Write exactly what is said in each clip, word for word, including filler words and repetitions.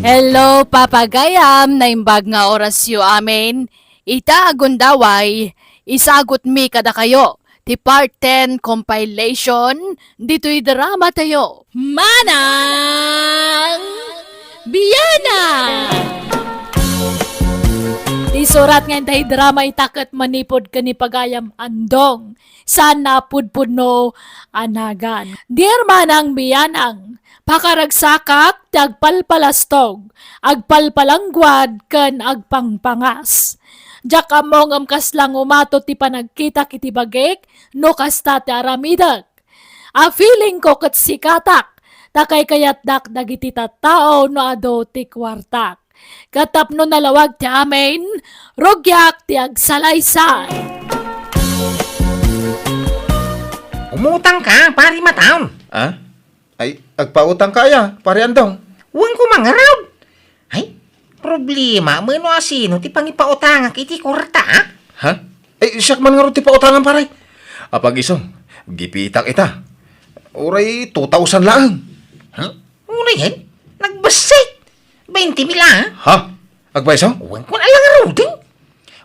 Hello, papagayam! Naimbag nga orasyo amin. Ita a gundaway, isagutmi kadakayo ti Part ten compilation ditoy drama tayo. Manang Bianang! Ti surat nga intay drama ita ket manipud ken ni pagayam Andong. Saan a pudpudno a nagan. Dear Manang Bianang, pakaragsakak ti agpalpalastog, agpalpalangguad, ken agpangpangas. Diak ammo ngem kasla umato ti panagkitak iti bagik no kasta ti aramidek. A feeling ko ket sikatak, ta kaykayatdak dagiti tattao no adu ti kuartak. Ket tapno nalawag ti amin, rugiak ti agsalaysay. Umutangka, Pari Mataon. Ah? Ay, agpautangka aya, Pari Andong? Wen ko mangarud. Ay, problema, mano a sino ti pangipautangak iti kuarta, ah? Ha? Ay, siak man ngarud ti pautangam, pare. Apag-isu, gipitak ita. Uray two thousand laeng. Ha? Uray, eh? Nagbassit. Bainti mil, ah? Ha? Agpayso? Wen ko na lang ngaruden.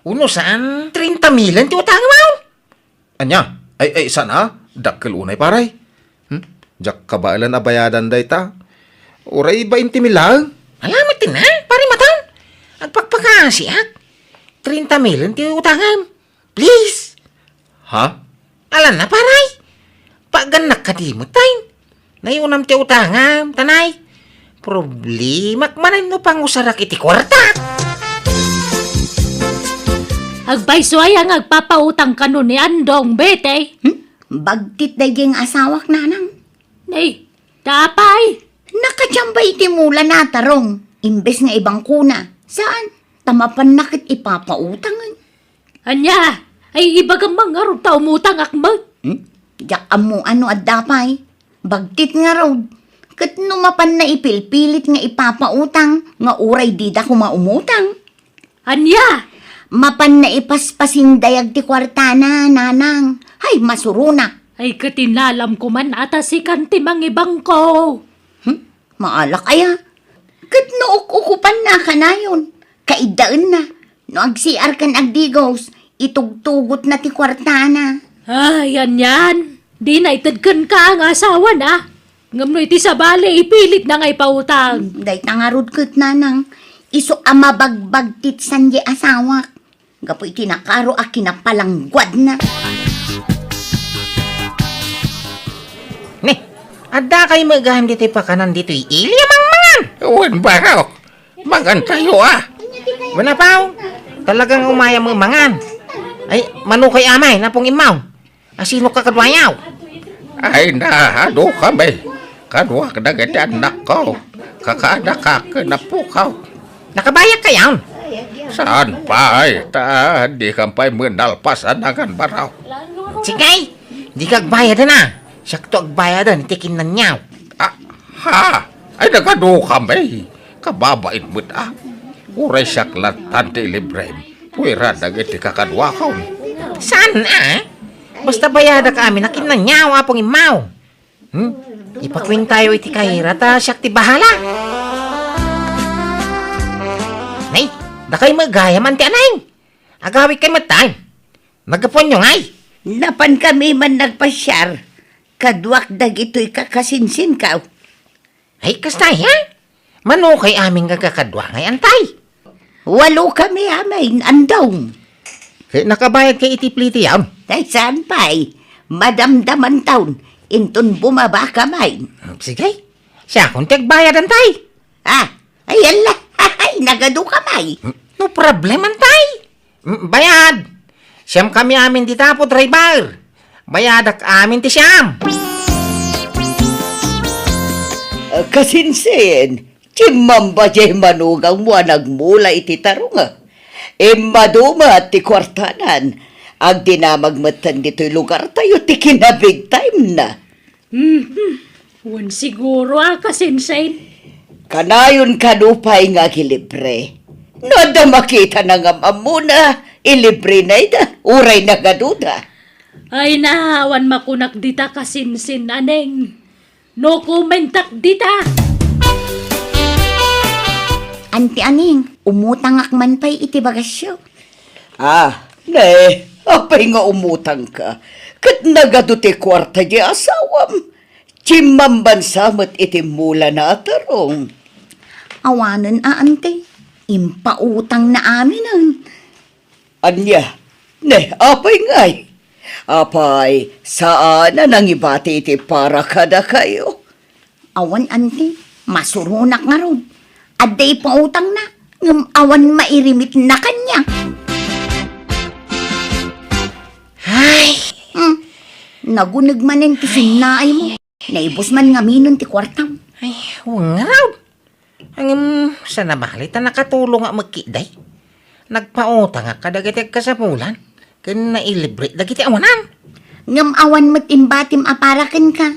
Uno saan, treinta mil ti utangam, ah? Ania? Ay, ay, saan a? Dakkel unay, pare. Hmm? Diak kabaelan a bayadan dayta. Uray bainti mil laeng. Ala met, ha, Pare Mataon. Agpakpakasiak. Treinta mil ti utangam. Please. Ha? Ala na, pare. Paagannak kadi met, tay. Nayunam ti utangam, tanay. Problemak manen no pangusarak iti kuarta. Agpayso aya nga agpapautang kano ni Andong, Betty? Hmm? Bagtit daydiay nga asawak, nanang. Nay, ta apay? Nakadiamba iti mula na, tarong. Imbes nga ibangkona. Saan? Ta mapanna ket ipapautang. Ania? Ay, ibagam man ngarud ta umutangak met. Hmm? Diak ammo no adda pay. Bagtit ngarud. Ket no mapanna ipilpilit nga ipapautang, nga uray dida koma umutang. Ania? Mapanna ipaspasindayag ti kuartana, nanang. Hay, masuronak. Ay, ket inalamko man a ta sikan ti mangibangko. Hmm? Maalak aya? Ket no uk-ukupanna kanayon, kaiddaenna. No agsiar ken agdigos, itugtugotna ti kuartana. Ay, anian, dina ited kenka nga asawana. Ngem no iti sabali, ipilitna nga ipautang. Dayta ngarud ket, nanang, isu a mabagbagtit sadiay asawak. Gapu iti nakaro a kinapalangguadna. Ni, adda kay megan ditoy pakanan ditoy ili a mangmangan? Wen, barok. Mangan tayo, ah. Wen, apaw. Talagang umay a mangan. Ay, mano kay amay, napong imaw. Asino ka kaduayaw? Ay, naadu kami. Kaduak dagiti annakko. Kakaadakak ken apukaw. Nakabayag kayon? Saan pay, ta di kan pay menalpas a nangan baraw. Sige, di ka agbayadan a. Siakto agbayadan iti kinnaniaw. Ah, ha? Ay, nagadu kami. Kababain met a. Uray siak lattan ti ilibrem. Puira dagiti kakaduakon. Saan a? Basta bayadak amin a kinnaniaw, Apong Immaw. Hmm? Ipakuentayo iti kayra ta siak ti bahala. Nay, dakay met gayam, Anti Anay. Agawid kay met tay. Naggapuanyo ngay? Napan kami man nagpasiar. Kaduak dagitoy kakasinsinkaw. Ay, kasta, ha? Mano kay amin nga kakadua ngay, Antay? Walo kami amin, Andong. Kay nakabayad kay iti plitian? Tay saan pay? Madamdaman taon, inton bumaba ka may. Sige. Siakon ti agbayad, Antay. Ah, ay, ala. Ay, nagadu ka may. No problem, Antay. Mm, bayad. Siam kami amin dita apo driver. Bayadak amin ti siam. Ah, kasinsin, timmamba jay manugangmo a nagmula iti tarunga. Immadumat ti kuartanan. Agdinamag metten ditoy lugartayo ti kinabig time na. Mhm. Wen siguro a kasinsin. Kanayon kano pay nga agilibre. No adda makitana nga am-ammona, ilibre nayda, uray nagaduda. Ay na, awan makunak dita kasinsin, aneng. No commentak dita. Anti Aning, umutangak man pay iti bagasyo. Ah, ne, apay nga umutangka? Ket nagadu ti kuarta di asawam. Chimmambansa met iti mulana a tarong. Awanen a, Anti. Impautangna aminen. Ania? Ne, apay ngay? Apay, saan a nangibati iti para kadakayo? Awan, Anti. Masuronak ngarud. Adda ipautangna, ngem awan mairimitna kaniak. Ay! Hmm. Naguneg manen ti sinnaaymo. Naibus man ngaminen ti kuartam. Ay, wen ngarud. Ngem, saan a bali ta nakatulongak met ketdi. Nagpautangak kadagiti agkasapulan, ken nailibre dagiti awanan. Ngem awan met imbatim a para kenka.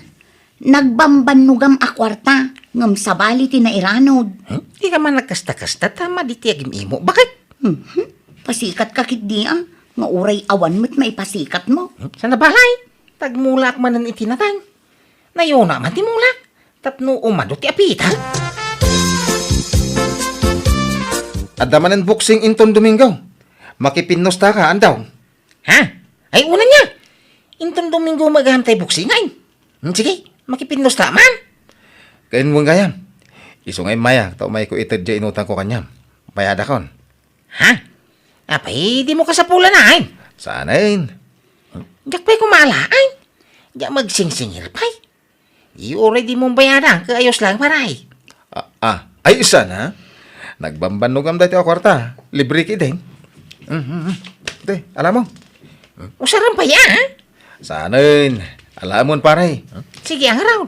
Nagbambannogam a kuarta, ngem sabali ti nairanod. Hmm? Dika man nagkasta-kasta ta madi ti agim-imo. Bakit? Mhm. Pasikatka ketdi a, nga uray awan met maipasikatmo. Hmm? Saan a bali? Tagmulaak manen iti nateng. Nayona man ti mulak, tapno umado ti apita. Adda manen boxing inton Domingo. Makipinnostaka, andaw? Ha? Ay, una niya. Inton Domingo met gayam tay boxing, ay. Hmm, sige, makipinnosta man. Ken wen gayam. Isu nga immayak, ta umayko ited diay inutangko kaniam. Bayadakon. Ha? Apay, dimo kasapulan, ay? Saanen. Diak pay kumala, ay. Diak magsingsingir pay. Di uray dimo bayada, kaayos lang, paray. Ah, ah. Ay, saan a? Nagbambannogam daytoy a kuarta. Libre ketdin. Mm, mm, mm. Te, alammo. Usaram pay, ah? Saanen. Alamon, paray. Sige, ang raw.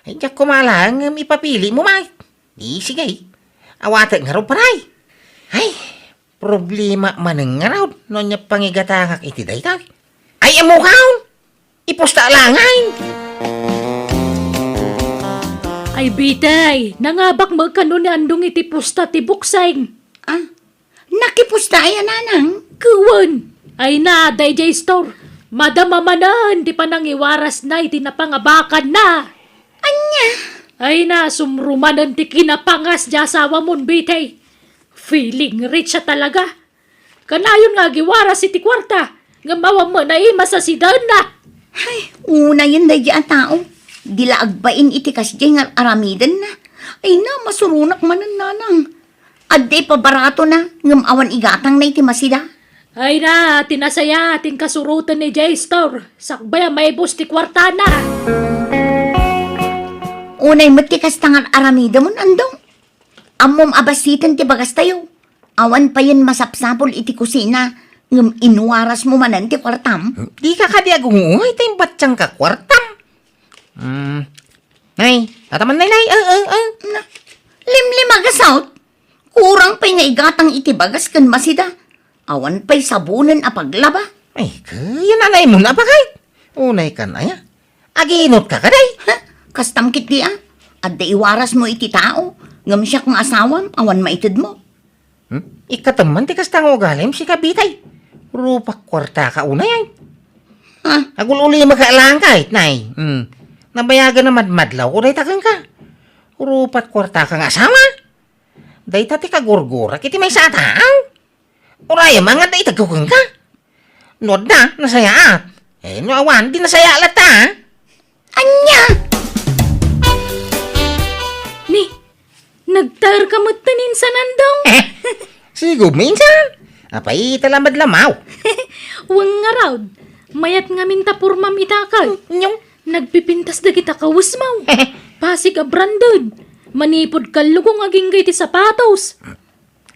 Ay, diak kumala, ngem ipapili mo, may. Di, sige. Awatek ngarud, paray. Ay, problema manen ngarud no ania pangigatangak iti dayta. Ay, ammokaon! Ipusta laeng! Ay, bitay, nangabak met kano ni Andong iti pusta ti boxing. Ah, nakipusta aya, nanang? Wen, ay na, dayjay store. Madama manen ti panangiwarasna iti napangabakanna. Ania? Ay na, sumrumanen ti kinapangas di asawamon, bitay. Feeling rich a talaga. Kanayon nga agiwaras iti kuarta, ngem awan met naimas a sidaenna. Ay, unayen daydi a tao. Di la agbain iti kasdiay nga ar-aramidenna. Ay na, masuronak manen, nanang. Adda ipabaratona, ngem awan igatangna iti masida. Ay na, ti nasaya, ti inkasuroten ni Jay Store. Sakbay a maibus ti kuartana. Unay met ti kasta nga ar-aramidemon, Andong. Ammom a basiten ti bagastayo. Awan payen masapsapul iti kusina, ngem inwarasmo manen ti kuartam. Dika kadi agunguay ta imbatangka kuartam. Hmm. Nay, tataman, nay, nay. Eh, eh, eh. Na, limlimagasawt. Kurang pay nga igatang iti bagas ken masida. Awan pay sabonen a paglaba. Ay, kaya nanay mo na, bakit? Unay kan aya. Aginutka kadi? Ha? Kastam ketdi a. Adda iwarasmo iti tao, ngem siak nga asawam, awan maitedmo. Hmm? Ikkatem man ti kasta nga ugalim, sika bitay. Rupak kuartaka unay, ay. Ha? Agul-ulimaka lang kay, nay. Hmm. Nabayagan a madmadlawko dayta kenka. Rupak kuartaka nga asawa. Dayta ti kagurgurak iti maysa a tao. Urayem a nga adda itedko kenka. No adda, nasayaat. Eh, no awan, di nasaya latta, a? Ania? Ni, nagtaerka met ta ni insan, Andong? Sigob met insan. Apay, ita la madlamaw. Wen ngarud, mayat ngamin ta pormam ita ket. Nyong? Nagpipintas dagita kawesmo. Pasig a branded. Manipud kallukong agingga iti sapatos.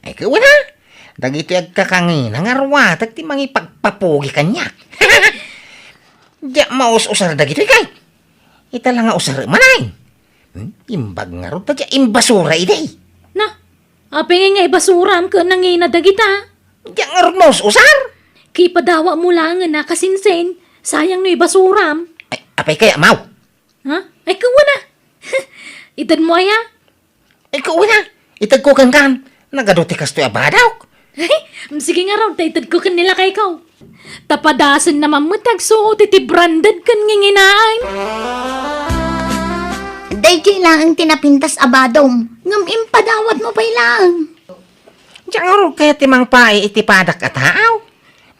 Ay, kuana, dagitoy agkakangina nga ruatek ti mangipagpapugi kaniak. Diak maus-usar dagitoy, kay. Ita la nga usarem manen. Hmm? Imbag ngarud ta diak imbasura idi. Na, apay nga ibasuram ken nangina dagita? Diak ngarud maus-usar. Kipadawatmo laengen a kasinsin, sayang no ibasuram. Ay, apay kaya, maw? Ha? Ay, kuana. Itedmo aya? Ay, kuana. Itedko kenkan. Nagadu ti kastoy a badawk. Sige ngarud, ta itedko ken ni lakayko. Ta padasenna man met ti agsuot iti branded ken nginginaan. Idiay laeng ti napintas a badom, ngem impadawatmo pay laeng. Diak ngarud kayat ti mangpaay iti padak a taaw.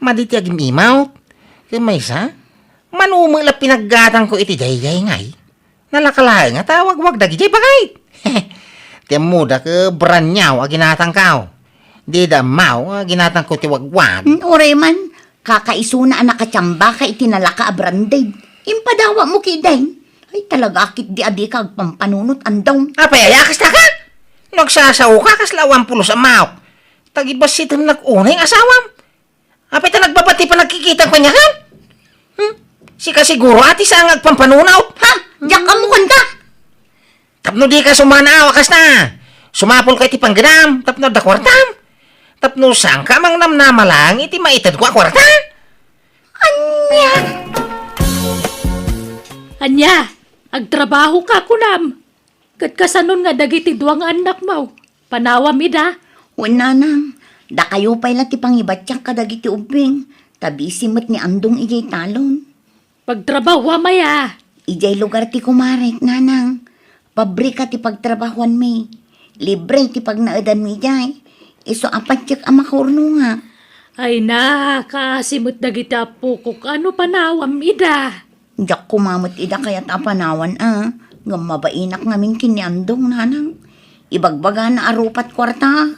Madi ti agim-imawt. Ket maysa, mano met la pinaggatangko iti daydiay ngay. Nalaka laeng a tawagwag dagidiay bagay. Ti ammoda ket brand new a ginatangko. Dida ammo a ginatangko ti wagwag. Hmm, uray man, kakaisuna a nakatiambaka iti nalaka a branded. Impadawatmo ketdin. Ay, talaga, ket di adika agpampanunot, Andong. Apay aya, kasta ka? No agsasaoka, kasla awan pulos a maok. Tagibassitem nak unay nga asawam. Apay ta nagbabati panagkikitam kaniakan? Hmm? Sika siguro, ati, saan nga agpampanunot? Ha? Diak ammo kanta? Tapno dika sumanaaw a kasta. Sumapulka iti panggedam, tapno adda kuartam. Tapno saanka a mangnamnama laeng iti maitedko a kuarta. Ania? Ania? Agtrabahoka, kunam? Ket kasanon nga dagiti dua nga annakmo? Panawam ida? Wen, nanang, dakayo pay la ti pangibatiak kadagiti ubbing, ta busy met ni Andong idiay talon. Pagtrabahoam aya? Idiay lugar ti kumarek, nanang. Pabrika ti pagtrabahoanmi. Libre ti pagnaedanmi idiay. Isu a patiek a makaurnongak. Ay na, kaasi met dagiti appokok. Ano panawam ida? Diak koma met ida kayat a panawan a, ngem mabainak ngamin ken ni Andong, nanang. Ibagbagana a rupat kuarta.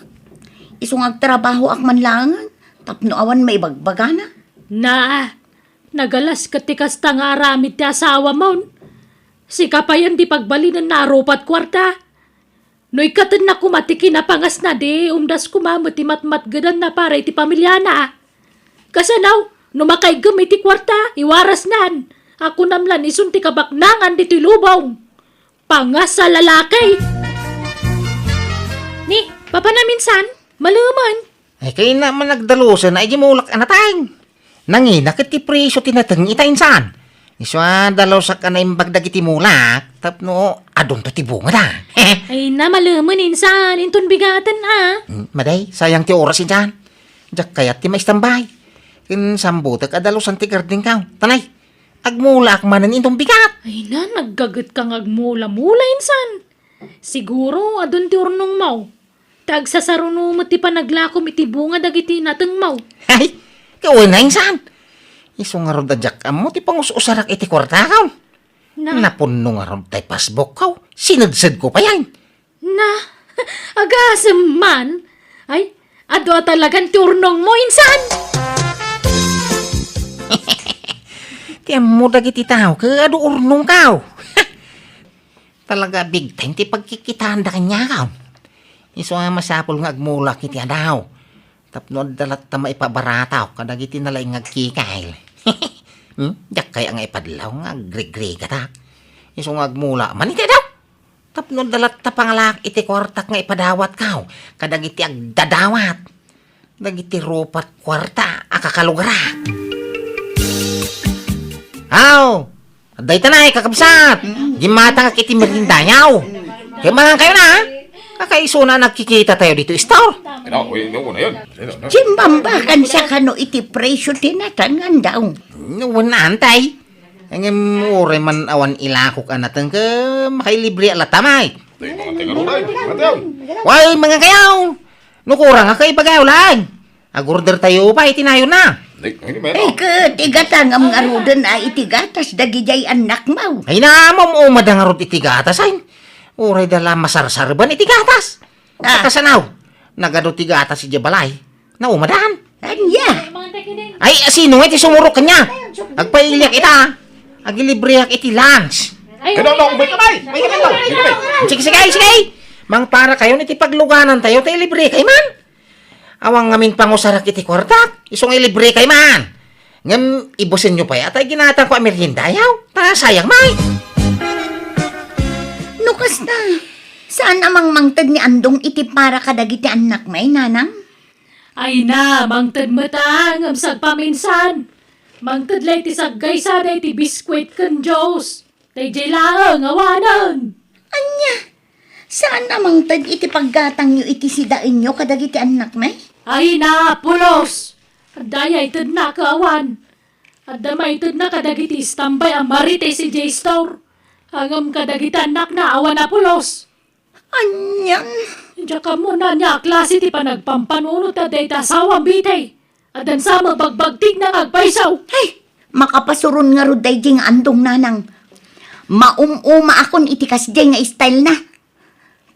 Isu nga agtrabahoak man laengen tapno awan maibagbagana. Na, nagalas ket ti kasta nga aramid ti asawamon. Sika payen ti pagbalinenna a rupat kuarta. No ikkatenna koma ti kinapangasna, di umdas koma met ti matmatgedanna para iti pamiliana. Kasano, no makaiggem iti kuarta, iwarasnan. A kunam lan isun ti kabaknangan ditoy lubong. Pangas a lalaki! Ni, papanam insan? Malemen. Ay, kayna man nagdalusen, ay, di mulak a natay. Nangina ket ti presyo ti nateng ita insan. Isu a dalusak a naimbag dagiti mulak, tapno adunto ti bungada. Ay na, malemen insan, inton bigaten a. Hmm, maday, sayang ti oras insan. Diak kayat ti maistambay. Ken sambutek a dalusan ti gardengko. Tanay, agmulaak manen inton bigat. Ay na, naggagetka nga agmula-mula insan. Siguro, adun ti urnongmo. Ta agsasaruno met ti panaglakom iti bunga dagiti natengmo. Ay, kawen a insan. Isu ngarud a diak ammo ti pangus-usarak iti kuartako. Na? Napunno ngarud tay passbookko. Sinedsedko pay ay. Na, agasem man. Ay, adu a talagan ti urnongmo, insan. Ti ammo dagiti tao, ket adu urnongko. Talaga, big time ti pagkikitaanda kaniak. Isu a masapul nga agmulak iti adaw. Tapno adda latta maipabaratak kadagiti nalaing nga agkikail. Hmm? Diak kaya nga ipadlaw nga agrigrigatak. Isu nga agmula man iti adaw. Tapno adda latta pangalak iti kuartak nga ipadawatko kadagiti agdadawat. Dagiti rupat kuarta a kakalugarak. Aw! Adda ita nay, kakabsat! Mm. Gimmatangak iti meriendayo. Kaya mangan kayo na, ha? Kakaisuna a nagkikita tayo dito, istor. Ano? Uy, ano na yun? Sino, ano? Simbambakan sa kano iti presyo ti nateng, Andong. No, wen, antay. Ngem uray man awan ilakok a nateng ket makailibre a latta, may. Ay, mga taga Roma, ay, mga taga. Way, mangan kayo! No kurang a kaibagayo laeng. Agorder tayo pa iti nayon na. Ay, ay, may Ay, ket igatangam ngaruden a iti gatas dagidiay annakmo. Ay, naamom umada ngarud iti gatas, ay. Uray da la masarsarban iti gatas. Ah. Kasanaw, nagadu ti gatas idiay balay. Naumadan. Ania? Ay, sino nga iti sumurok kanya? Agpailiak ita. Agilibreak iti lunch. Ay, Ano, ano, ay, may kamay! May kamay! May kamay! Sige, sige, sige! Mangpara kayo iti pagluganan tayo, tayo libre kay man. Awan ngamin pangusarak iti kuartak, isu nga ilibre kay man. Ngem ibusenyo pay, atay ginatangko a meriendayo. Ta sayang, may. No kasta, saan a mangmangted ni Andong iti para kadagiti annak, may, nanang? Ay na, mangted met a, ngem sagpaminsan. Mangted la iti saggaysada iti biskuit ken juice. Daydiay laeng awanen. Ania? Saan a mangted iti paggatangyo iti sidaenyo kadagiti annak, may? Ay na, pulos! Adda aya itedna ket awan. Adda maitedna kadagiti istambay a marites idiay store. Ngem kadagiti annakna awan a pulos. Anian? Diak ammo no ania a klase ti panagpampanunot dayta asawam, Betty. Addan sa mabagbagbagtikna nga agpayso. Ay, makapasuron ngarud daydiay nga andong, nanang. Maum-umaakon iti kasdiay nga style na.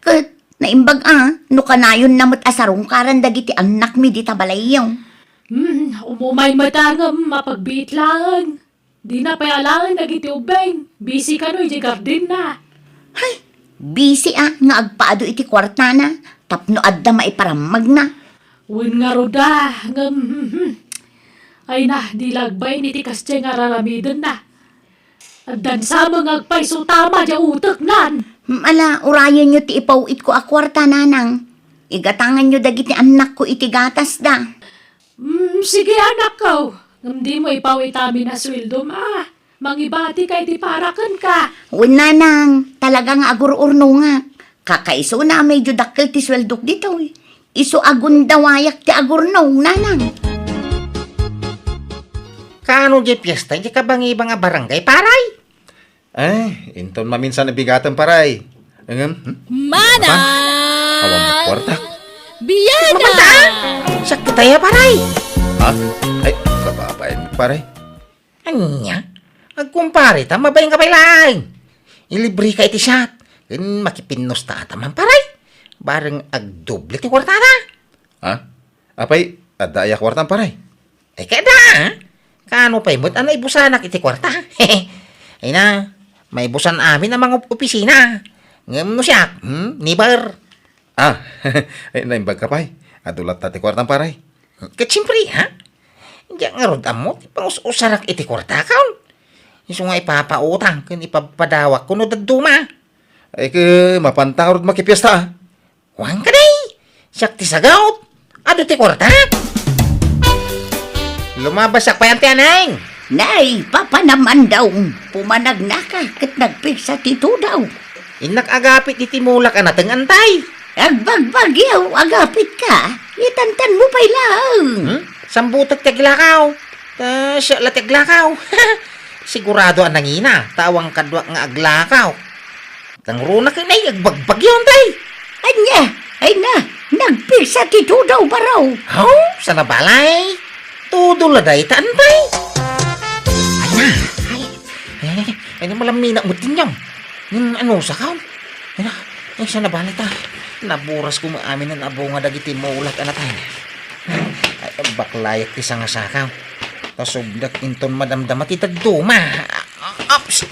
Ket naimbag a, no kanayonna met a sarungkaran dagiti annakmi dita balayyo. Hmm, umumay met a ngem mapagbiit laeng. Dina pay alaen dagiti ubbing. Busy kano idiay gardenna. Hay, busy a nga agpaadu iti kuartana tapno adda maiparammagna. Wen ngarud a, ngem, hmm, hmm. Ay na, di la agbain iti kasdiay nga ar-aramidenna. Addan sa met nga agpayso tama diay uteknan. Hmm, ala, urayenyo ti ipaw-itko a kuarta, nanang. Igatanganyo dagiti annakko iti gatasda. Hmm, sige, anakko. Ngem dimo ipaw-it amin a sueldom a. Mangibatika iti para kenka. Wen, nanang, talaga nga agur-urnongak. Kakaisuna a medyo dakkel ti sueldok ditoy. Isu a gundawayak ti agurnong, nanang. Kaano diay fiesta diay kabangibang a barangay, paray? Ay, inton maminsan a bigatem, paray. Ngem, hmm? Manang! Awan met kuarta. Biana! Mamanta! Sakit aya, paray! Ha? Ay, kababain, paray. Ania? Agkumpare ta, mabain ka pay laeng. Ilibre ka iti shot. Ken makipinnusta ta man, paray. Bareng agdoble ti kuarta ta. Ha? Apay, adda aya kuartam, paray? Ay, kada, ah. Kaano pay met a naibusanak iti kuarta? Ay na, maibusan amin a mangopisina. Ngem no siak, hmm, never. Ah, ay, naimbag ka pay. Adu latta ti kuartam, paray. Ket siempre, ha? Diak ngarud ammo ti pangus-usarak iti kuartakon. Isu nga ipapautang ken ipapadawakko no dadduma. Ay, ke, mapanta ngarud makipiesta, ah. Kuan kadi, siak ti sagut. Adu ti kuarta. Lumabas siak pay, Auntie Aneng. Nay, papanam, Andong, pumanagnaka ket nagpigsa ti tudaw. Innak agapit iti mulak a nateng, Antay. Agbagbagyo, agapit ka. Itantan mo pay laeng. Hmm? Sambutek ti aglakaw. Ta siak la ti aglakaw. Sigurado a nangina, ta awan kaduak nga aglakaw. Nangruna ken ay agbagbagyo, Antay. Ania? Ay na, nagpigsa ti tudaw, baro. Haw, saan a balay? Tudo la dayta, Antay. Ay na. Ay, ay, ay, ay, malamina mo tinyam. Yung ano sa kaon? Ay na, ay, saan a balay ta? Naburas ko maamin ang abunga dagiti mulak, anak, ay. Ay, baklayak ti sangasakaw. Tasubdak inton madamdama ti dadduma. Ops!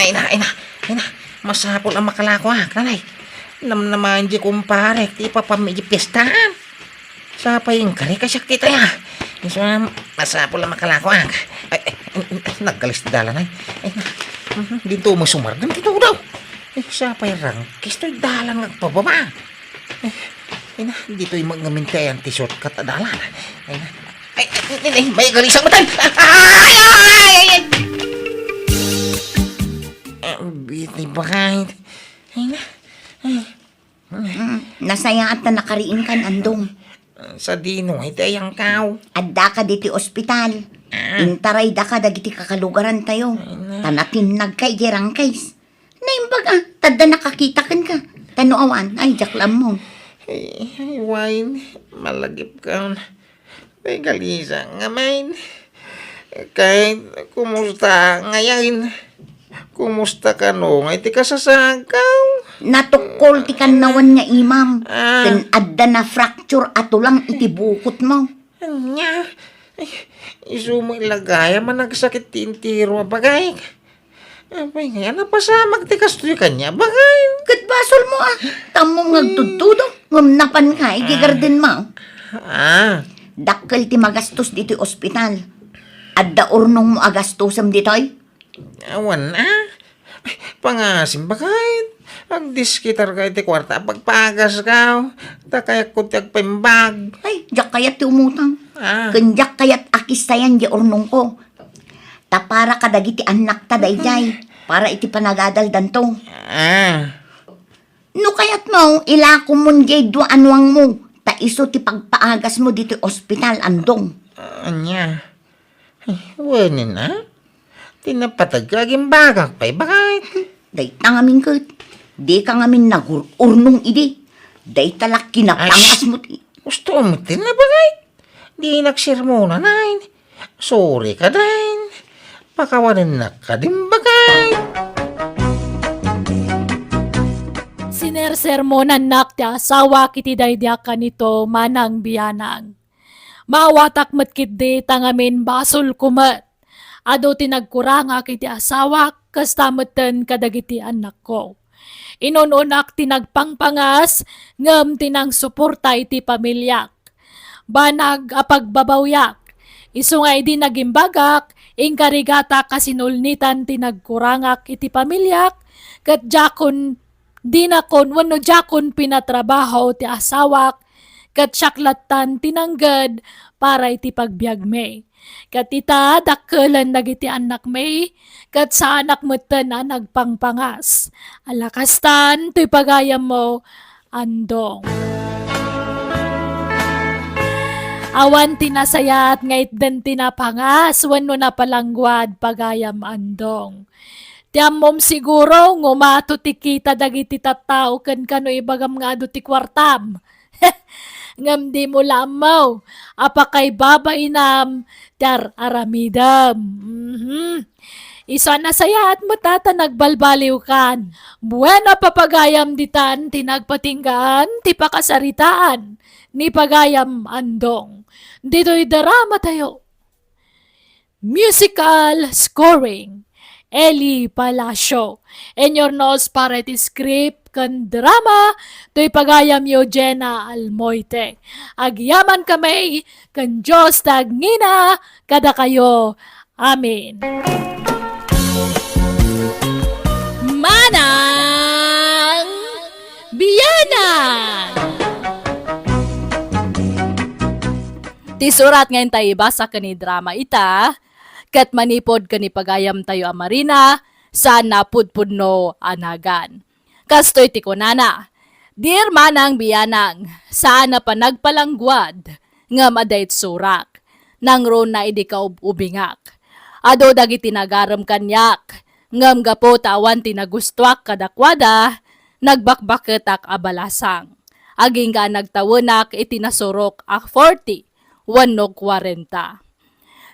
Ay na, ay na, ay na. Masapul a makalakoak, nanay. Namnamaen di kumparek, ti ipapammi di piestaan. Sapay inkari kasiak ti taya. Isu a masapul a makalakoak. Ay, ay, ay, ay, naggalis ti dalan, ay. Ay, na. Mhm, dinto mo sumardeng ti tudaw. Ay, sapay rangkis toy dalan nga agpababa. Ay, ay na, ditoy ngamin ti ayan ti shortcut a dalan. Ay na. Ay, ay, ay, ay, may galisang matay. Ay, ay, ay, ay, ay. Ah, bitay bakay. Ay na. Ay. Mm, nasayaat ta nakariingkan, Andong. Sadino iti ayangkaw? Addaka diti ospital. Ah. Intaraydaka dagiti kakalugarantayo. Ay na. Ta natinnagka idiay rangkis. Naimbag a, tadda nakakita kenka. Ta no awan, ay, diak la ammo. Ay, ay, Wayne, malagipkon. Ay, galisa ngamin. Kay, kumusta ngamin? Kumusta kano nga iti kasasagkaw? Natukkol ti kannawan nga imam. Ah. Ken adda na-fracture a tulang iti bukotmo. Ania? Ay, isu met la gayam a nagsakit ti entero a bagik. Apay ngay a napasamak ti kastoy kaniak, bakay? Ket basolmo a, ta ammom nga agtudtudo, ngem napanka idiay gardenmo. Ah. Dakkel ti magastos ditoy ospital. Adda urnongmo a gastosem ditoy? Awan a. Pangasim, bakay. Agdiskitarka iti kuarta a pagpagaskaw. Ta kayatko ti agpaimbag. Ay, diak kayat ti umutang. Ah. Ken diak kayat a kistayan diay urnongko. Ta para kadagiti annakta daydiay, para iti panagadaldanto. Ah. No kayatmo, ilakomon diay dua a nuangmo, ta isu ti pagpaagasmo ditoy ospital, Andong. Ania? Ay, wen a? Ti napateg ka agimbagak pay, bakay? Dayta ngamin ket, dika ngamin nagur-urnong idi. Dayta la kinapangasmo ti Gusto mo tin nabagay? Di nagsermonanayn. Sorry ka dayn. Pakawanennak ka din bagay. Sinersermonannak ti asawak iti daydi a kanito, manang bianang. Maawatak met ketdi ta ngamin basolko met. Adu ti nagkurangak iti asawak, kasta metten kadagiti annakko. Inun-unak ti nagpangpangas, ngem ti nangsuporta iti pamiliak. Banag a pagbabawyak. Isu nga idi nagimbagak, inkarigatak a sinulnitan ti nagkurangak iti pamiliak, ket diakon dinakon wenno diakon pinatrabaho ti asawak, ket siak lattan ti nangged para iti pagbiagmi. Ket ita, dakkelen dagiti annakmi, ket saanak metten a nagpangpangas. Ala kastan, toy pagayammo, Andong. Awan ti nasayaat nga itden ti napangas wenno napalangguad, pagayam Andong. Ti ammom siguro, ngumato ti kita dagiti tattao ken kano ibagam nga adu ti kuartam. Ngem dimo la ammo a pakaibabainam ti ar-aramidem. Mhm. Isu a nasayaat met a ta nagbalbaliwkan. Bueno, papagayam ditan ti nagpatinggaan ti pakasaritaan ni pagayam Andong. Ditoy drama tayo. Musical scoring, Eli Palacio. Inurnos para iti script ken drama, toy pagayam Eugenia Almoite. Agyaman kami ken Dios ti agngina kadakayo. Amen. Manang Bianang! Ti surat nga intay ibasa ken idrama ita, ket manipud ken ni pagayamtayo a Marina, saan a pudpudno a nagan. Kastoy ti kunana, "Dear Manang Bianang, saan a panagpalangguad, ngem adda itsurak. Nangruna idi kaub-ubingak. Adu dagiti nagarem kaniak, ngem gapu ta awan ti nagustuak kadakuada, nagbakbaketak a balasang. Agingga a nagtawenak iti nasurok a forty wenno kuarenta.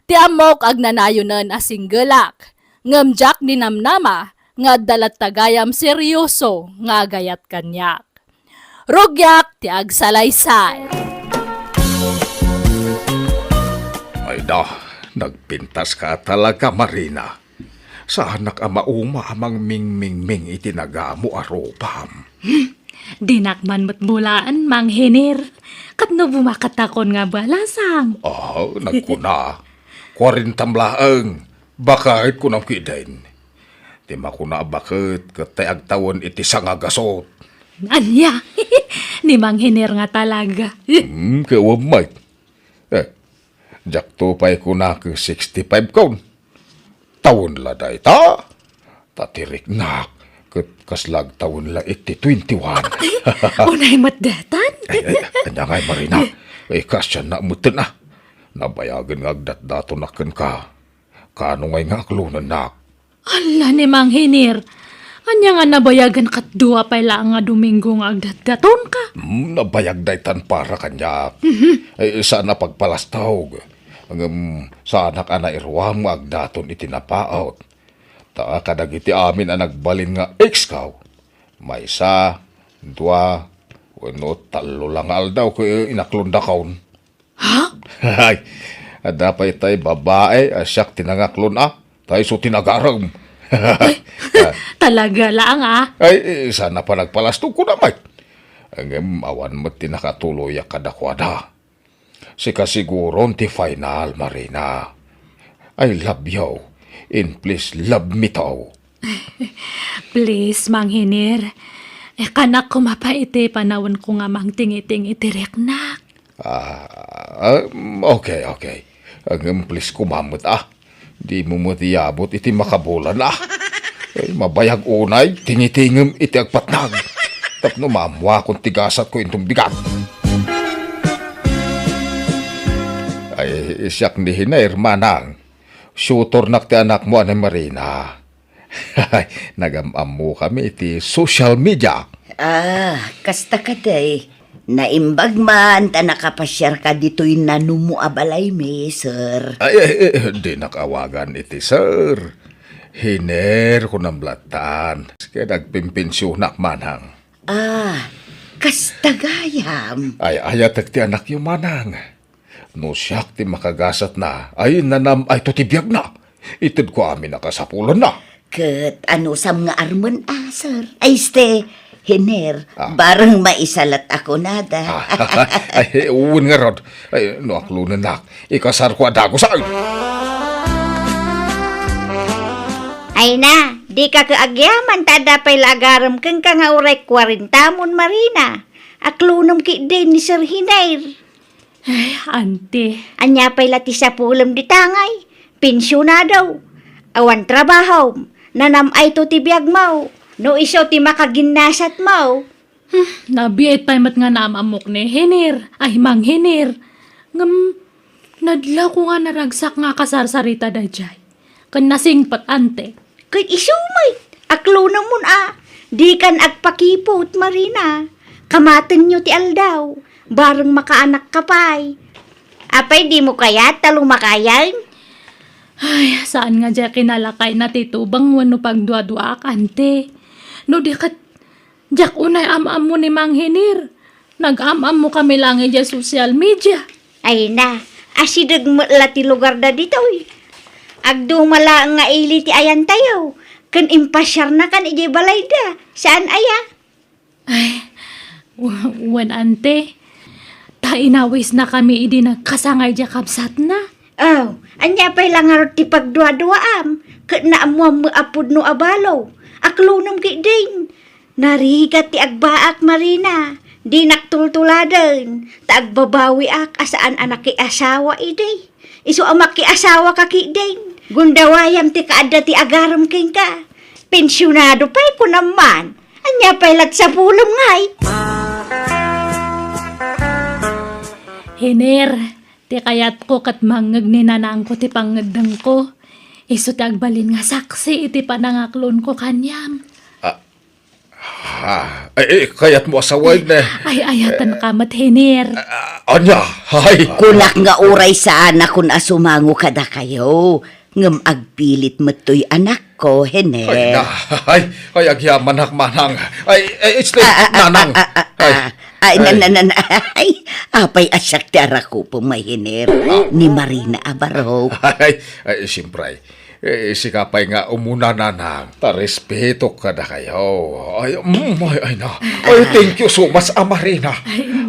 Ti ammok agnanayonen a singgelak, ngem diak ninamnama nga adda latta gayam serioso nga agayat kaniak. Rugiak ti agsalaysay." Ay da, nagpintas ka talaga, Marina. Saanak a mauma a mangmingmingming iti nagamo a rupam. Hmm, dinak man met bulaen, Mang Hiner. Ket no bumakattakon nga balasang. Ah, nagkuna, "Kuarentam laeng, baket," kunam kiden. Ti makuna a baket, ket tay agtawen iti sangagasot. Ania? Ni Mang Hiner nga talaga. Hmm, kawam met. Eh, diakto pay kunak sixty-five kon. Tawen la dayta? Ta ti riknak, ket kasla agtawen la iti twenty-one. Unay met daytan? Ay, ay, ania ngay, Marina? Eh, kasianna metten a. Nabayagen nga agdatdatonak kenka. Kano ngay nga aklonennak? Ala ni Mang Hiner, ania nga nabayagen ket dua pay laeng nga Domingo nga agdatdatonka? Hmm, nabayag daytan para kaniak. Mhm. Eh, saan a pagpalastog. Ngem saanak a nairuam nga agdaton iti napaut. Ta kadagiti amin a nagbalin nga ex-ko, maysa, dua, wenno tallo la nga aldaw ket inaklondakon. Ha? Ay, adda pay tay babae a siak ti nangaklon a, tay isu ti nagarem. Ay, talaga laeng a. Ay, eh, saan a panagpalastog, kunam met. Ngem awan met ti nakatuloyak kadakuada. Sika siguron ti final, Marina. I love you, and please love me too. Please, Mang Hiner. Ikanak koma pay iti panawenko nga mangtingiting iti riknak. Ah, ah, okay, okay. Ngem please koma met, ah. Dimo met iyabut iti makabulan, ah. Eh, mabayag unay, tingitingem iti agpatnag. Tapno maammuakon ti gasatko inton bigat. Ay, siak ni Hiner, manang. Tutornak ti anakmo a ni Marina. Nagam-ammokami iti social media. Ah, kasta kadi. Naimbag man ta nakapasiarka ditoy nanumo a balaymi, sir. Ay, ay, ay, dinak awagan iti sir. Hiner, kunam lattan. Ket agpimpensionak, manang. Ah, kasta gayam. Ay, ayatek ti anakyo, manang. No siak ti makagasatna, ay, nanam-ayto ti biagna. Itedko amin a kasapulanna. Ket anusam nga armen a, sir? Ay, este, hiner, Ah. bareng maisalat a kunada. Ah, ay, wen ngarud. Ay, no aklonennak, ikasarko a dagus, ay. Ay na, dika ket agyaman ta adda pay la agarem kenka nga uray kuarentamon, Marina. Aklonem ketdin ni Sir Hiner. Ay, ante. Ania pay la ti sapulem dita ngay? Pensionado. Awan trabahom. Nanam-ayto ti biagmo. No isu ti makaginnasatmo. Hmm, nabiit pay met nga naam-ammok ni Hiner. Ay, Mang Hiner. Ngem, nadlawko nga naragsak nga akasarsarita daydiay. Ken nasingpet, ante. Ket isu met, aklonemon a, dikan agpakiput, Marina. Kamatenyo ti aldaw, bareng makaanakka pay. Apay, dimo kayat ta lumakayen? Ay, saan nga diay kinalakayna ti tubeng wenno pagduaduaak, ante. No di ket, diak unay am-ammo ni Mang Hiner. Nag-am-ammokami laeng idiay social media. Ay na, asideg met la ti lugarda ditoy. Agduma laeng nga ili ti ayantayo, ken impasiarnakan idiay balayda. Saan aya? Ay, w-, wen, ante. Ta inawisnakami idi nagkasangay diay kabsatna. Aw, ania pay la ngarud ti pagduaduaam? Ket naammoam met a pudno a balo. Aklonem ketdin. Narigat ti agbaak, Marina. Dinak tultuladen, ta agbabawiak a saan a nakiasawa idi. Isu a makiasawaka ketdin, gundawayam ti kaadda ti agarem kenka. Pensionado pay, kunam man. Ania pay lat sapulem ngay? Hiner, ti kayatko ket mangngeg ni nanangko ti pangngeddengko. Isu ti agbalin nga saksi iti panangaklonko kaniam. Ah, Ah, ay, ay, kayatmo a sawen, eh. Ay, ayatenka met, Hiner. Ah, ania? Ay. Kunak nga uray saanakon a sumango kadakayo, ngem agpilit met toy anakko, Hiner. Ay, na, ay, ay, agyamanak, manang. Ay, ay, este, Ah, ah, ah, nanang. ah, ah, ah, Ay. ah. Ay, na, Ay. na, na, na. Ay, apay a siak ti arakupem, Hiner. Ah. Ni Marina a barok. Ay, ay, siyempre. Eh, sika pay nga umuna, nanang. Ta respetok kadakayo. Ay, mm, ay, ay na. Ay, thank you so much, a Marina.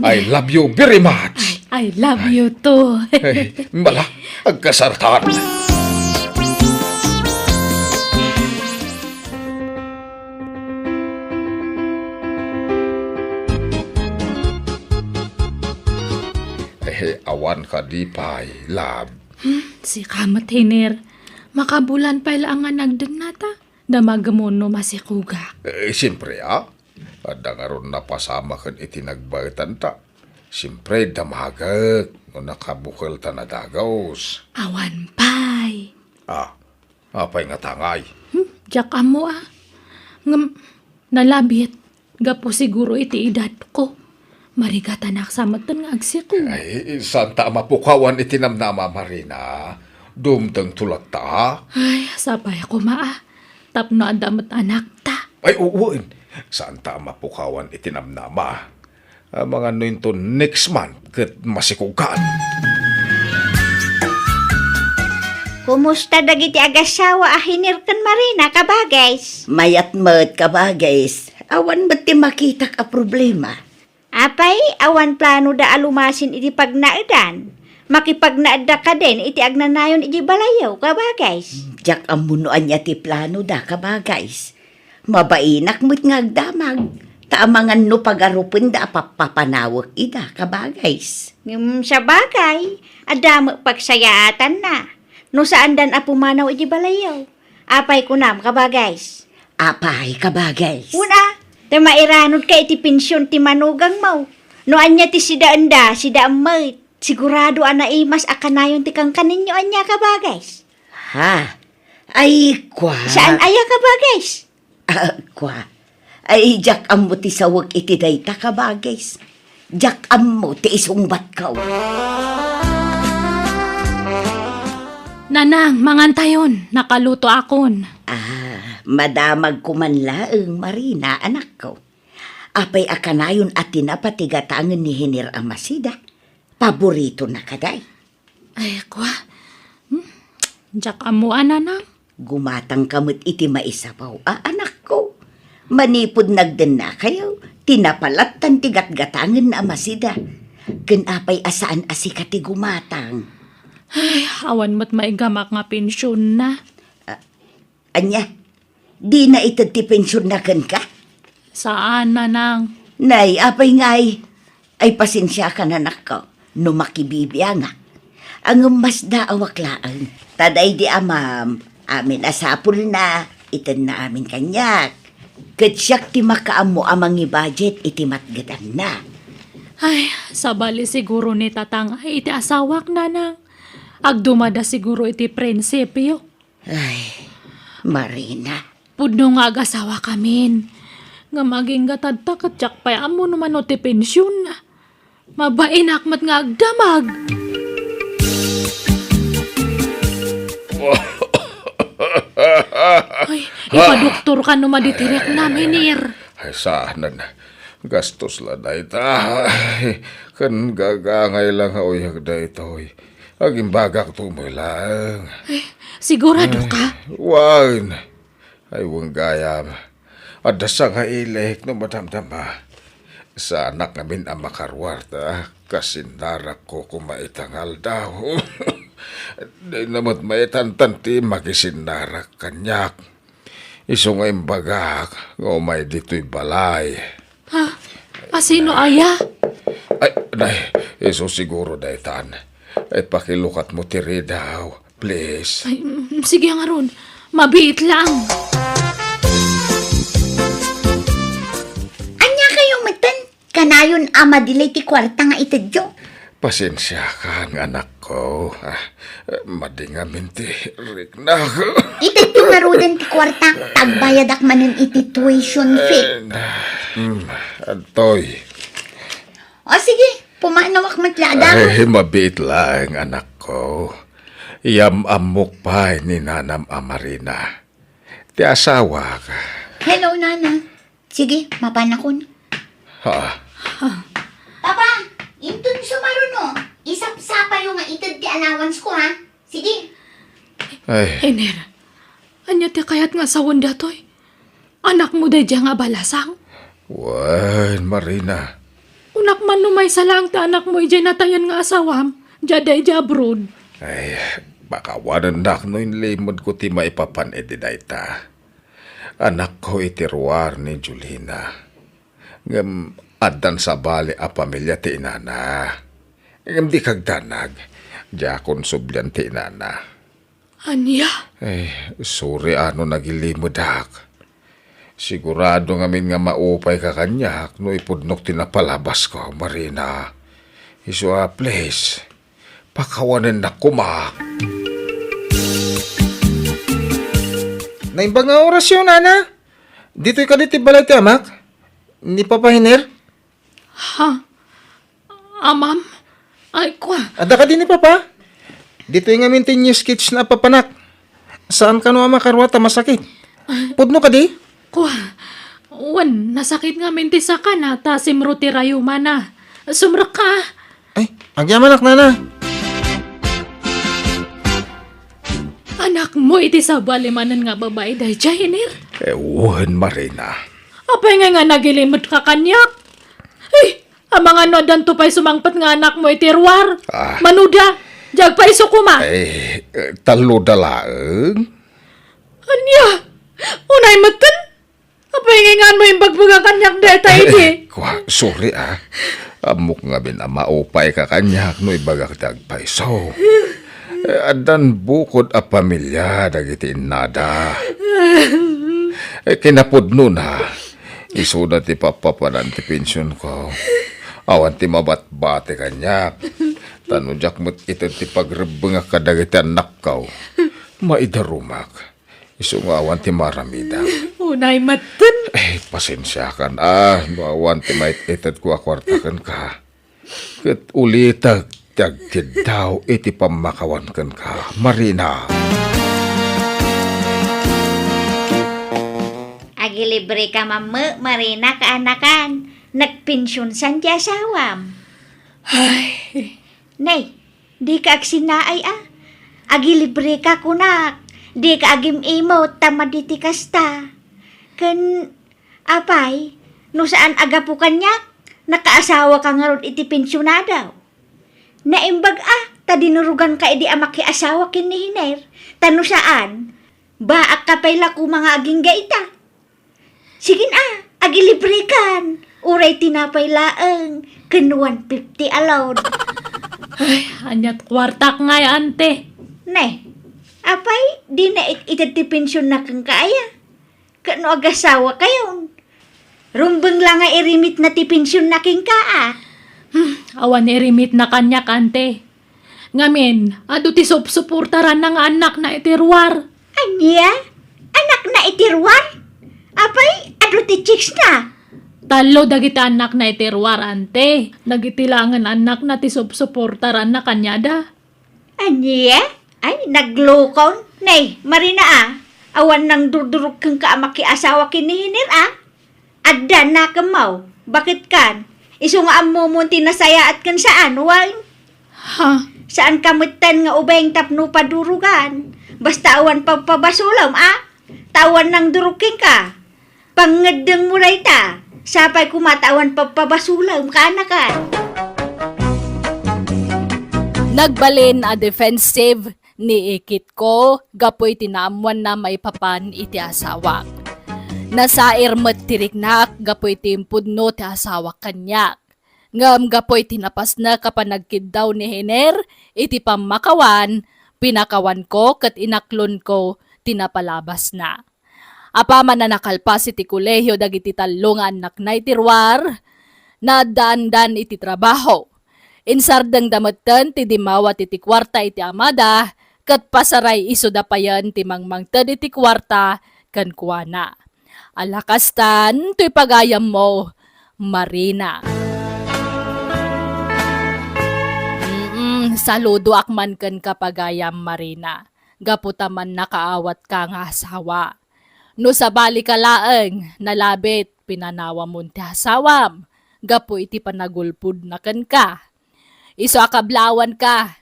Ay, I love you very much. I love you too. Ay, bala, agkasartan. Eh, awan kadi pay, love. Hmm, sika met, Hiner. Makabulan pay la nga nagdengna ta. Damagem no masikogak. Eh, siyempre, a. Adda ngarud napasamak ken iti nagbaetan ta. Siyempre, damagek no nakabukel ta nadagus. Awan pay. Ah, apay nga tangay? Hmm, diak ammo, a. Ngem, nalabit. Gapu siguro iti edadko. Marigatanak sa metten nga agsiko. Ay, saan ta a mapukawan iti namnama, Marina. Dumteng to latta. Ay, sapay koma, a. Tapno adda met anakta. Ay, wen. Saan ta a mapukawan iti namnama. Amangan no inton next month ket masikogkan. Kumusta dagiti agasawa a Hiner ken Marina, kabagays? Mayat met, kabagays. Awan met ti makitak a problema. Apay, awan planoda a lumasin iti pagnaedan? Makipagnaedda kadin iti agnanayon iti balayyo, kabagays? Diak ammo no ania ti planoda, kabagays. Mabainak met nga agdamag, ta amangan no pagarupenda a pappapanawek ida, kabagays. Ngem sabagay, adda met pagsayaatanna no saandan a pumanaw iti balayyo. Apay kunam, kabagays? Apay, kabagays? Una, ta mairanudka iti pension ti manugangmo. No ania ti sidaenda, sidaem met. Sigurado a naimas a kanayon ti kankanenyo, ania, kabagays? Ha? Ay, kua. Saan aya, kabagis? Ah, kua. Ay, diak ammo ti sawek iti dayta, kabagis. Diak ammo ti isungbatko. Nanang, mangantayon, nakalutoakon. Ah, madamagko man laeng, Marina, anakko. Apay a kanayon a tinapa ti gatangen ni Hiner a Masida? Paboritona kadi? Ay, kua. Hmm? Diak ammo a, Nanang. Gumatangka met iti maisabaw a, anakko. Manipud nagdennakayo, tinapa lattan ti gatgatangen a Masida. Ken apay a saan a sika ti gumatang? Ay, awan met maigamak nga pensionna. Ah, ania? Dina ited ti pensionna kenka? Saan, Nanang. Nay, apay ngay? Ay, pasensiakan, anakko, no makibibiangak. Ngem masdaawak laeng. Ta daydi amam, amin a sapulna, itedna amin kaniak. Ket siak ti makaammo a mangibajet iti matgetanna. Ay, sabali siguro ni Tatang ay iti asawak, Nanang. Agdumada siguro iti prinsipio. Ay, Marina. Pudno nga agasawakamin. Ngem agingga tatta ket diak pay ammo no mano ti pensionna. Mabainak met nga agdamag. Ay, ipadoktorka no madi ti riaknam, Hiner. Ay, saanen. Gastos la dayta. Ay, ken gagangay la nga uyag daytoy. Agimbagakto met laeng. Ay, siguradoka? Ay, wen. Ay, wen gayam. Adda sangailik no madamdama. Saanak ngamin a makaruar ta kasinnarakko koma ita nga aldaw. Dina met maitantan ti makisinnarak kaniak. Isu nga imbagak nga umay ditoy balay. Ha? A sino aya? Ay, nay, isu siguro daytan. Ay, pakilukatmo ti ridaw, please. Ay, mm, sige ngarud. Mabiit lang. Ania kayo metten? Kanayon a madilay ti kuarta nga itedyo? Pasensiakan, anakko. Ah, madi ngamin ti riknak. Itedyo ngaruden ti kuarta, ta agbayadak manen iti tuition fee. Eh, na, hmm, adtoy. O sige, pumanawak met la, adako. Ay, mabiit laeng, anakko. Yam-ammok pay ni nanam a Marina. Ti asawak. Hello, Nana. Sige, mapanakon. Ha? Papa, inton sumaruno, isapsapayo nga ited ti allowance ko, ha? Sige. Ay. Hiner, ania ti kayat nga sawen datoy? Anakmo daydiay nga abalasang? Wen, Marina. Kunak man no maysa laeng ti anakmo idiay natayen nga asawam, diay adda idiay abroad. Ay, pakawanennak no inlimedko ti maipapan iti dayta. Anakko iti ruar ni Julina. Ngem addan sabali a pamilia ti inana. Ngem di kagdanag, diakon sublian ti inana. Ania? Eh, sorry a no nagilimedak. Sigurado ngamin nga maupayka kaniak no ipudnok ti napalabasko, Marina. Isu a, please, pakawanennak koma. Naimbag nga orasyo, Nana. Ditoy kadi ti balay ti amak? Ni Papa Hiner? Ha? Amam? Ay, kua. Adda kadi ni Papa? Ditoy ngamin ti new sketch na papanak. Saan kano a makaruar ta masakit? Pudno kadi? Kua. Wen, nasakit ngamin ti sakana ta simro ti rayumana. Sumrekka. Ay, agyamanak, Nana. Anakmo iti sabali manen nga babai daydiay, Hiner? Eh, wen, Marina. Apay ngay nga nagilimetka kaniak? Ay, amangan no addanto pay sumangpet nga anakmo iti ruar. Ah. Manuda, diay agpayso koma. Eh, eh, talloda laeng. Ania? Unay metten? Apay ngay nganmo imbagbaga kaniak dayta idi? Eh, kua, sorry, ah. Ammok ngamin a maupayka kaniak no ibagak ti agpayso. Eh, addan bukod a pamilia dagiti innada. Eh, kinapudnona, isuna ti papapanan ti pensionko. Awan ti mabatbati kaniak. Ta no diak met ited ti pagrebbengak kadagiti annakko, maidarumak. Isu nga awan ti maramidam. Unay metten. Eh, pasensiakan a no awan ti maititedko a kuarta kenka. Ket ulitek ti agkiddaw iti pammakawan kenka, Marina. Agilibreka man met, Marina, kaanakan. Nagpensionsan ti asawam. Ay. Nay, dika agsinaay a. Agilibreka kunak. Dika agim-imot ta madi ti kasta. Ken, apay, no saan a gapu kaniak, nakaasawaka ngarud iti pensionado. Naimbag a, ta dinuruganka idi a makiasawa ken ni Hiner. Ta no saan, baakka pay la koma nga agingga ita. Sige na, agilibrekan. Uray tinapay laeng, ken one fifty alone. Ay, aniat kuartak ngay, ante? Ne, apay, di na it-, ited ti pensionna kenka aya? Ket no agasawakayon, rumbeng la nga irimitna ti pensionna kenka a. Hmm, awan irimitna kaniak, ante. Ngamin, adu ti supsuportaranna nga annakna iti ruar. Ania? Annakna iti ruar? Apay, adu ti chicks na? Tallo dagiti annakna iti ruar, ante. Dagiti laengen annakna ti supsuportaranna kaniada. Ania? Ay, naglukon. Nay, Marina a, awan nangdurdurog kenka a makiasawa ken ni Hiner a? Adda nakemmaw. Bakit kan? Isu nga ammomon ti nasayaat ken saan, wen? Ha? Saanka metten nga ubeng tapno padurugan. Basta awan pagpabasolem a? Ta awan nangdurog kenka. Pangngeddengmo dayta. Sapay koma ta awan pagpabasolem, kaanakan. Nagbalin a defensive ni Ikitko gapu iti naammoanna maipapan iti asawak. Nasair met ti riknak gapu iti impudno ti asawak kaniak. Ngem gapu iti napasnek a panagkiddaw ni Hiner iti pammakawan, pinakawanko ket inaklonko ti napalabasna. Apaman a nakalpas iti kolehio dagiti tallo nga annakna iti ruar, naaddaandan iti trabaho. Insardengda metten ti dimmawat iti kuarta iti amada, ket pasaray isuda payen ti mangmangted iti kuarta kenkuana. Ala kastan toy pagayammo, Marina. Mm, saludoak man kenka, pagayam Marina, gapu ta mannakaawatka nga asawa. No sabalika laeng, nalabit pinanawamon ti asawam gapu iti panagulpodna kenka. Isu a kablawanka,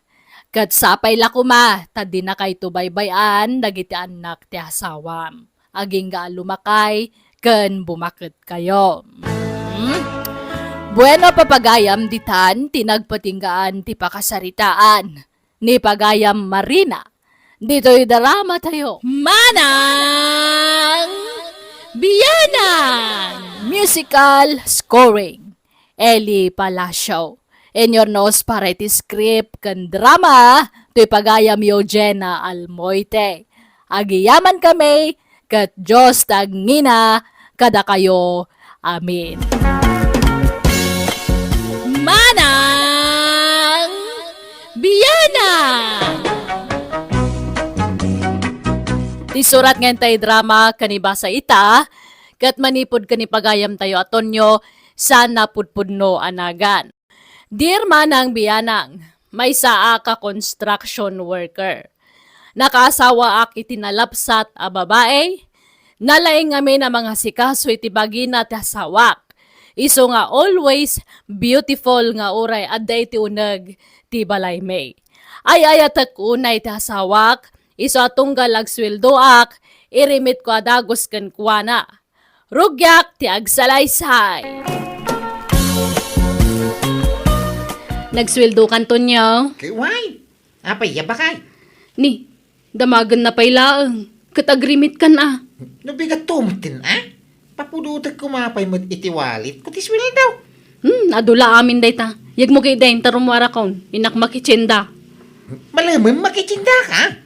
ket sapay la koma ta dinakayto baybay-an dagiti annak ti asawam. Agingga a lumakay ken bumaketkayo. Hmm? Bueno, papagayam, ditan ti nagpatinggaan ti pakasaritaan ni pagayam Marina ditoy drama tayo, Manang Bianang! Musical scoring, Eli Palacio. Inurnos para iti script ken drama, toy pagayam Eugenia Almoite. Agiyaman kami, ket Dios ti agngina kadakayo. Amen. Manang Bianang! Ti surat nga intay drama ken ibasa ita, ket manipud ken ipagayam tayo a Tonio, saan a pudpudno a nagan. Dear Manang Bianang, maysaak a construction worker. Nakaasawaak iti nalabsat a babai. Nalaing ngamin a mangasikaso iti bagina ti asawak. Isu nga always beautiful nga uray adda iti uneg ti balaymi. Ay-ayatek unay ti asawak, isu a tunggal agsueldoak, irimitko a dagus kenkuana. Rugiak ti agsalaysay. Nagsueldokan, Tonio? Kay, why? Apay, ya bakay? Ni, damagenna pay laeng, ket agrimitkan a. No bigat tumten a? Papudotek koma pay met iti wallet ko ti sueldo. Hmm, adu la amin dayta. Yegmo ketdin ta rummuarakon, innak makitsinda. Malemen makitsinda ka?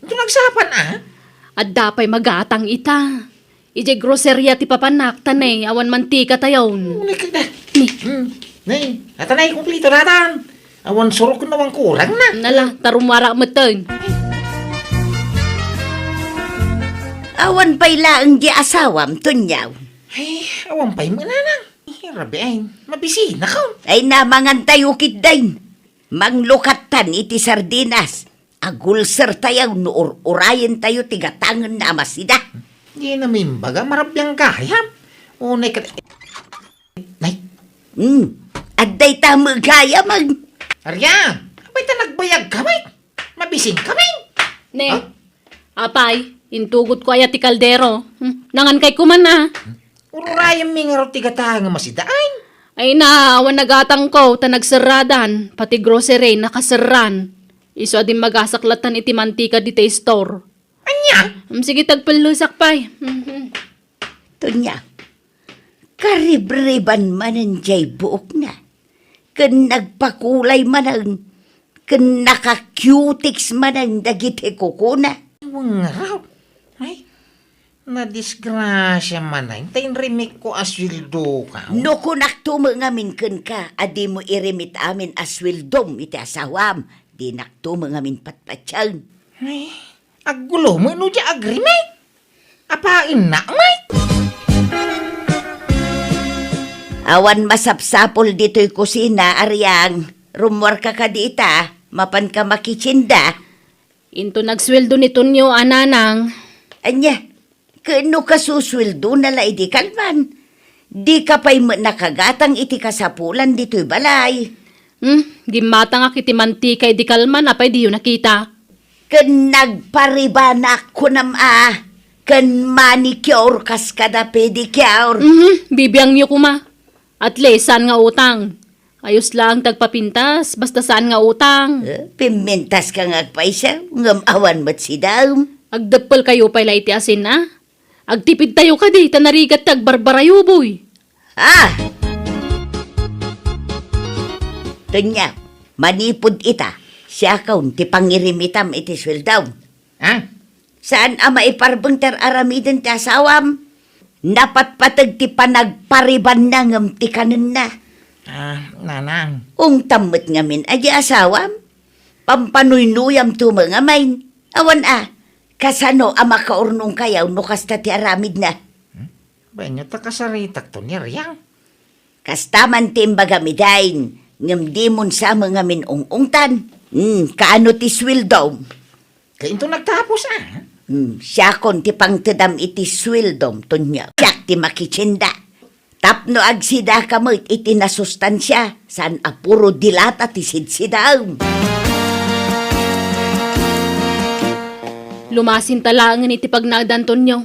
Ito nagsapan a? Adda pay magatang ita. Idiay groceria ti papanak, ta ne, awan mantika tayon. Uy, kaya. Ni. Hmm. Ne, ata na, kumpleto datan. Awan surok no awan kurang na. Nala, ta rummuara metten. Awan pay laeng di asawam, Tonyaw. Ay, awan pay met, Nanang. Ay, rabiin, mabisinakon. Ay, namangan tayo kitdin. Manglukattan iti sardinas. Agulser tayo no ur-urayen tayo ti gatangen na a masida. Di na mimbaga, marabiang gayam. Unay ka... Nay. Hmm. Adday ta met gayam, ag- Arian, abay ta nagbayag kami. Mabisin kami. Ne. Ha? Apay, intugot ko aya ti kaldero. Hmm, nangan kay kuman a. Ururayen mi ngarud ti gatang a masidaen. Ay na, awan nagatangko, ta nagserradan, pati grocery nakaserran. Isu a dimmagasaklattan iti mantika dita store. Ania? Hmm, sige, tagpellesak pay. Mhm. Tonya, karibriban manen jay buokna. Ken nagpakulay manen, ken naka-cutex manen dagiti kukuna. Wengraw. Ay, nadisgrasia manen, ta inrimikko a sueldoka. No kunakto met ngamin kenka a dimo irimit amin a sueldom iti asawam, dinakto met ngamin patpatien. Ay, aggulo met no di agrimit. Apaennak met. Awan masapsapul ditoy kusina, Ariang. Rummuarka kadi ita, mapanka makitsinda. Into nagsueldo ni Tonyo a nanang. Ania, ken no kasusueldona la idi kalman, dika pay met nakagatang iti kasapulan ditoy balay. Hmm, gimmatangak iti mantika idi kalman, apay diyo nakita? Ken nagparibanak kunam a, ken manicure kas kada pedicure. Mhm, bibiangyo koma. At least, saan nga utang? Ayos lang ti agpapintas, basta saan nga utang. Eh, pimmintaska nga agpayso, ngem awan met sidaem. Agdeppelkayo pay la iti asin, a? Agtipidtayo kadi, ta narigat ti agbarbarayo, boy. Ah! Tonyo, manipud ita, siakon ti pangirimitam iti sueldom. Ha? Saan a maiparbeng ti ar-aramiden ti asawam? Napatpateg ti panagparibanna ngem ti kanenna. Ah, nanang. Ungtam met ngamin a di asawam? Pampanuynuyamto met ngamin. Awan a, kasano a makaurnongkayo no kasta ti aramidna? Hmm? Wenno ta kasaritakto ni Ariang. Kasta man ti imbagam idiay, ngem dimon sa met ngamin ung-ungtan. Hmm, kaano ti sueldom? Kainto nagtapos, a? Hmm, siakon ti pangtedam iti sueldom, Tonyo. Siak ti makitsinda. Tapno agsidaka met iti nasustansia, saan a puro dilata ti sidsidaem. Lumasinta laengen iti pagnaedan, Tonyo.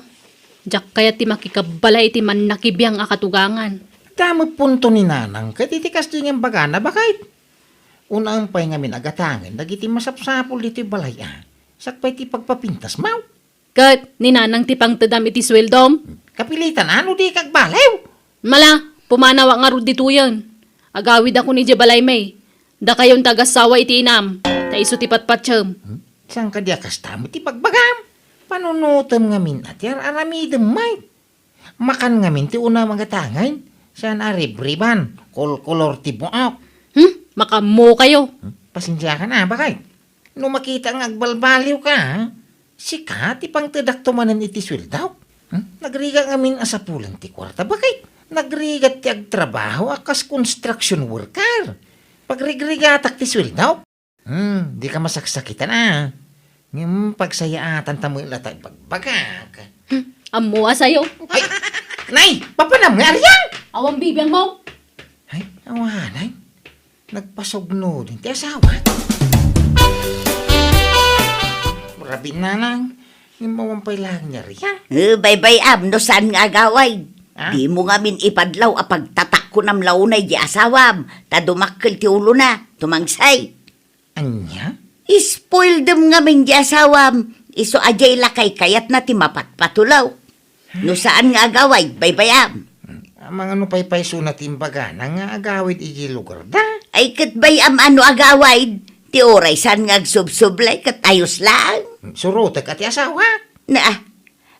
Diak kayat ti makikabbalay iti mannakibiang a katugangan. Damo punto ni nanang ket iti kastoy nga imbagana, baket. Unaem pay ngamin a gatangen dagiti masapsapul ditoy balay a. Sakbay ti pagpapintas, maw? Ket ni nanang ti pangtedam iti sueldom? Kapilitan a no dika agbaliw. Mala, pumanawak ngarud ditoyen. Agawidakon idiay balaymi. Dakayon ti agassawa iti inam, ta isu ti patpatiem. Hmm? Saan kadi a kasta met ti bagbagam? Panunotem ngamin a ti ar-aramidem met. Makan ngamin ti unaem a gatangen, saan a ribriban, kolkolor ti buok. Hmm? Makaammokayo. Hmm? Pasensiakan a, baket. No makita nga agbalbaliwka, sika ti pangtedakto manen iti sueldok. Hmm? Nagrigat ngamin a sapulen ti kuarta, baket. Nagrigat ti agtrabaho a kas construction worker. Pagrigrigatak ti sueldok. Hmm, dika masaksakitan a. Ngem pagsayaatan ta met la ta ibagbagak. Hmm, ammo a sayo. Ay, nay, papanam nga Ariang? Awan bibiangmo. Ay, awanay. Nagpasugno din ti asawa. Rabi, nanang, ngem awan pay laeng ni Ariang. Eh, baybay-am no saan nga agawid. Ah? Dimo ngamin ipadlaw a pagtatakkonam la unay di asawam, ta dumakkel ti ulona, tumangsay. Ania? Ispoildem ngamin di asawam, isu a diay lakay kayatna ti mapatpatulaw. No saan nga agawid, baybay-am. Amangan no paypaysona ti imbagana nga agawid iti lugarda? Ay, ket bay-am a no agawid, ti uray saan nga agsubsublay ket ayos laeng. Surotek a ti asawa. Na,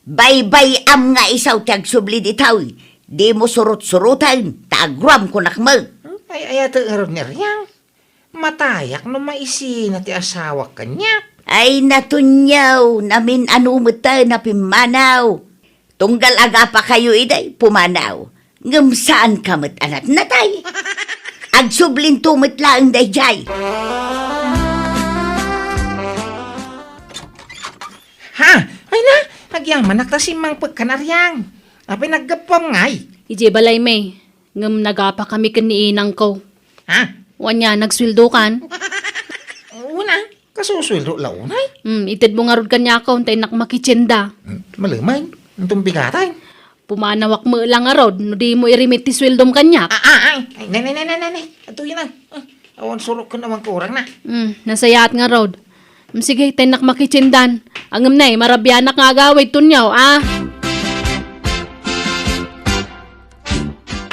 baybay-am nga isaw ti agsubli ditoy. Dimo surot-suroten, ta aguam kunak met. Hmm, ay, ay, ate, ngarud ni Ariang. Matayak no maisina ti asawak kaniak. Ay, Natunyaw, namin-ano met tayo napimmanaw. Tunggal agapakayo iday, pumanaw. Ngem saanka met a natnatay. Agsublinto met laeng daydiay. Ha? Ay na, agyamanak ta simmangpek kan Ariang. Apay naggapuam ngay? Idiay balay, May. Ngem nagapakami ken ni inangko. Ha? Wen aya, nagsueldokan? Una, kasusueldo la unay? Hmm, itedmo ngarud kaniak, ta innak makitienda. Hmm, malem, anton bigaten? Pumanawak met la ngarud, no dimo irimit ti sueldom kaniak. Ah, ah, ay, ay, nay, nay, nay, nay, nay, nay. Adtoy na. Ah, awan surok ken awan kurang na. Hmm, nasayaat ngarud. Hmm, sige, ta innak makitiendan. Ngem nay, marabianak nga agawid, Tunyaw, ah.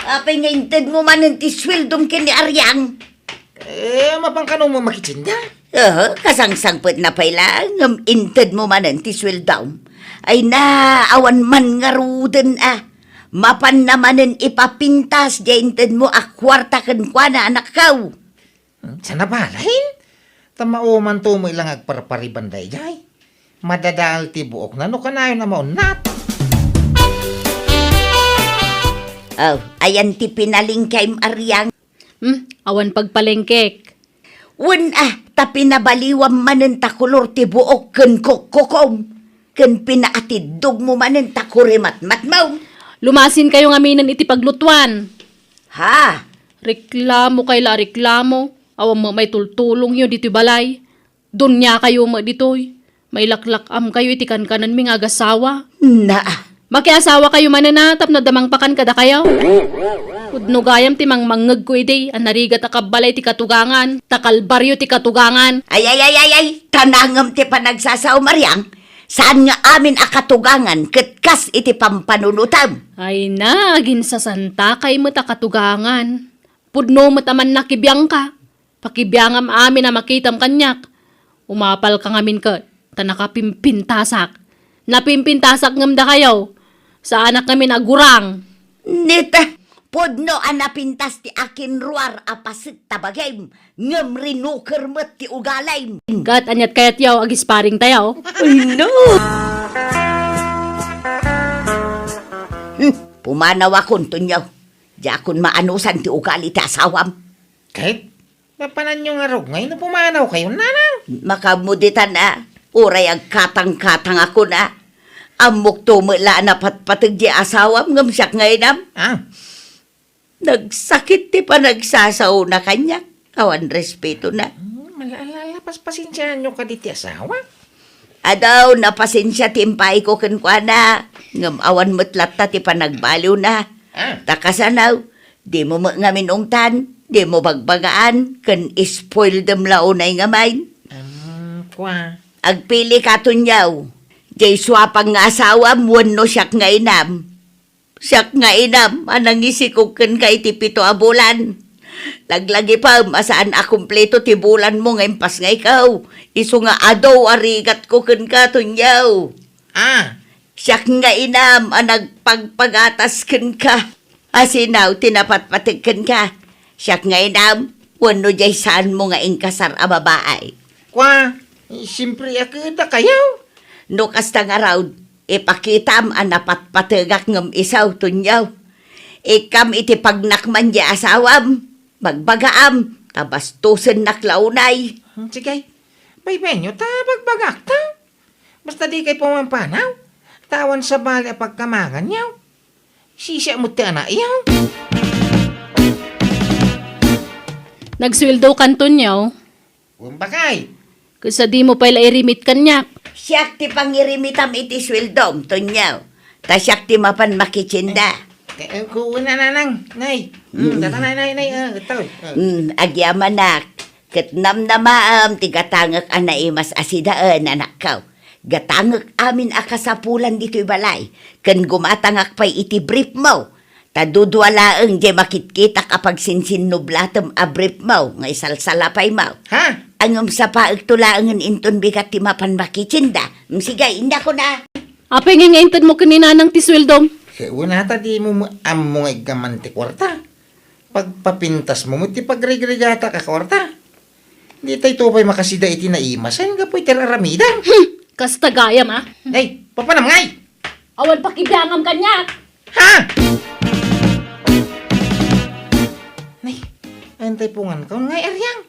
Apay nga intedmo manen ti sueldom ken ni Ariang? Eh, mapan kano mo makitienda? Aha, kasangsangpetna pay laeng ngem intedmo manen ti sueldom. Ay na, awan man ngaruden a. Mapanna manen ipapintas diay intedmo a kuarta kenkuana, anakko. Hmm, saan a balet? Ta maumanto met la nga agparpariban daydiay. Madadael ti buokna no kanayon a maunnat. Oh, ayan ti pinalengkem, Ariang. Hmm, awan pagpalengkek. Wen a, ta pinabaliwam manen ta kolor ti buok ken kokkokom, ken pinaatiddogmo manen ta kurimatmatmo. Lumasinkayo ngaminen iti paglutuan. Ha? Reklamokay la a reklamo. Awan met maitultulongyo ditoy balay. Duniakayo met ditoy. Mailaklak-amkayo iti kankanenmi nga agasawa. Na. Makiasawakayo manen a tapno adda mangpakan kadakayo. Pudno gayam ti mangmangngegko idi a narigat a kabbalay ti katugangan, ta kalbario ti katugangan. Ay, ay, ay, ay, ay, tanangem ti panagsasaom, Ariang. Saan nga amin a katugangan ket kas iti pampanunotem. Ay na, aginsasantakay met a katugangan. Pudno met a mannakibiangka. Pakibiangam amin a makitam kaniak. Umapalka ngamin ket, ta nakapimpintasak. Napimpintasak ngem dakayo. Saanak ngamin a gurang. Nita, pudno a napintas ti akinruar a paset ta bagim, ngem rinuker met ti ugalim. Ket aniat kayatyo, agisparing tayo? Ay, no! Hmm, pumanawakon, Tunyaw. Diakon maanusan ti ugali ti asawam. Ket? Mapananyo ngarud ngay no pumanawkayon, nanang? Makaammo ditan a, uray agkatangkatangakon a. Ammokto met la a napatpateg ti asawam ngem siak nga inam. Ah. Nagsakit ti panagsasaona kaniak. Awan respetona. Hmm, ala, ala, ala, pas-, pasensiaanyo kadi ti asawa? Adu, napasensia ti impaayko kenkuana, ngem awan met latta ti panagbaliwna. Ah. Ta kasano, dimo met ngamin ungtan, dimo bagbagaan, ken spoiledem la unay ngamin. Hmm, kua. Agpilika, Tunyaw. Diay suapak nga asawam wenno siak nga inam. Siak nga inam a nangisikog kenka iti pito a bulan. Laglagipem a saan a kumpleto ti bulanmo nga impasngayko. Isu nga adu a rigatko kenka, Tunyaw. Ah. Siak nga inam a nagpagpagatas kenka. Asino ti napatpateg kenka? Siak nga inam, wenno diay saanmo nga inkasar a babae? Kua, siempre a ket dakayo. No kasta ngarud, ipakitam a napatpategak ngem isu, Tunyaw. Ikkam iti pagnakman diay asawam, bagbagaam, ta bastosennak la unay. Hmm, sige. Baybayenyo ta bagbagakto. Basta dikay pumampanaw, ta awan sabali a pagkamanganyo. Sisiak met ti anakyo. Nagsueldokan, Tunyaw. Wen bakay. Ket sadimo pay la irimit kaniak. Siak ti pangirimitam iti sueldom, Tunyaw. Ta siak ti mapan makitienda. Eh, eh, ku-, una, nanang, nay. Mm, mm. Tata, nay, nay, nay, ah, ito, ah. Mm, agyamanak. Ket namnamaem ti gatangek a naimas a sidaen, anakko. Gatangek amin a kasapulan ditoy balay, ken gumatangak pay iti briefmo. Ta dudua laeng diay makitkitak a pagsinsinnublatem a briefmo nga isalsalapaymo. Ha? Ngem sapaekto laengen inton bigat ti mapan makitienda. Mm, sige, indakon a. Apay ngay nga intedmo ken ni nanang ti sueldom? Ket una ta dimo ammo nga iggaman ti kuarta. Pagpapintasmo met ti pagrigrigatak a kuarta. Di tay to pay makasida iti naimasen gapu iti ar-aramidan. Hmm, kasta gayam, a. Ay, papanam ngay? Awan pakibiangam kaniak. Ha? Nay, ayantay pungan ka, ngay Ariang.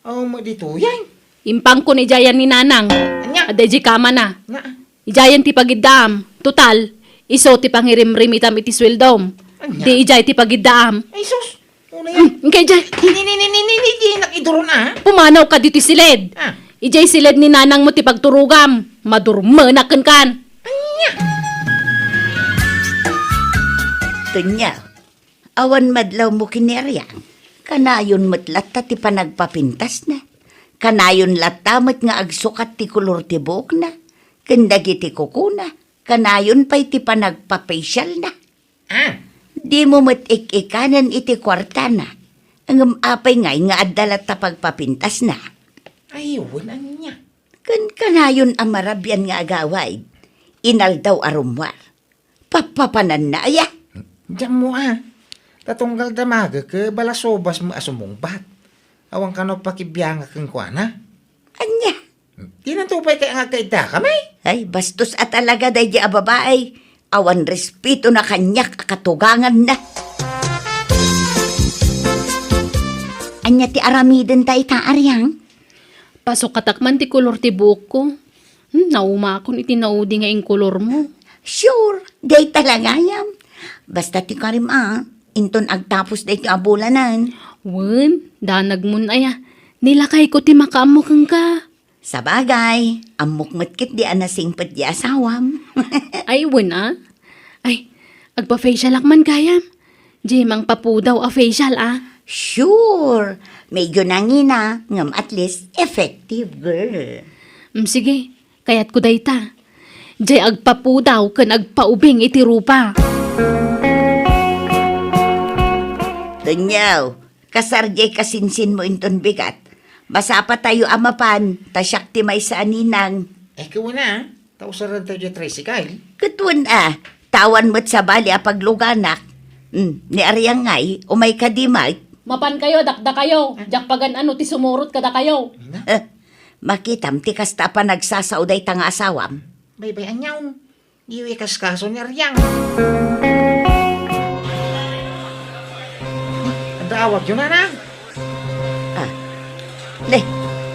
Aw, mo ditoy, ay. Impangko ni Jayan ni Nanang. Anya? Adda idiay kamana. Na. Idiayen ti pagiddaam. Total, isu ti pangirimrimitam iti sueldom. Anya? Di idiay ti pagiddaam. Ay, sus! Una yan. Hmm, inkay idiay. Ni, ni, ni, ni, ni, ni, di nakiduron, ah. Pumanaw ka ditoy siled. Ah. Idiay siled ni nanangmo ti pagturogam. Madurmenak kenkan. Anya? Tonyo, awan madlawmo ken ni Ariang. Kanayon met latta ti panagpapintasna. Kanayon latta met nga agsukat ti kolor ti buokna. Ken dagiti kukuna, kanayon pay ti panagpafacialna. Ah. Dimo met ik-ikanen iti kuartana. Ngem apay ngay nga adda latta pagpapintasna? Ay, wen ania. Ken kanayon a marabian nga agawid, inaldaw a rummuar. Pappapananna aya? Diammo, a. Ta tunggal damagek, balasobas mo a sumungbat. Awan kano pakibiangak kenkuana. Ania? Dinanto pay kay nga agkaiddakami? Ay, bastos a talaga daydi a babai. Awan respetona kaniak a katuganganna. Ania ti aramidenta ita, Ariang? Pasukatak man ti kolor ti buokko. Hmm, naumakon iti naudi nga inkolormo. Sure, dayta la gayam. Basta ti karim a, inton agtapos daytoy a bulanen. Wen, danagmon aya. Nilakayko ti makaammo kenka. Sabagay, ammok met ketdi a nasingpet di asawam. Ay, wen a. Ay, agpa-facialak man gayam. Di mangpapudaw a facial, a. Sure, medyo nangina, ngem at least effective, girl. Mm, sige, kayatko dayta. Di agpapudaw ken agpaubing iti rupa. Tonyo, kasar diay kasinsinmo inton bigat. Masapatayo a mapan, ta siak ti maysa a ninang. Eh, kuana, ta usarentayo diay tricycle. Ket wen a, ta awan met sabali a pagluganak. Hmm, ni Ariang ngay, umay kadi met. Mapankayo, dakdakayo. Diak pagan-ano ti sumurot kadakayo. Ina? Eh, makitam ti kasta a panagsasao dayta nga asawam. Baybay, aniaw. Diyo ikaskaso ni Ariang. Adda awagyo, nana? Ah. Ne,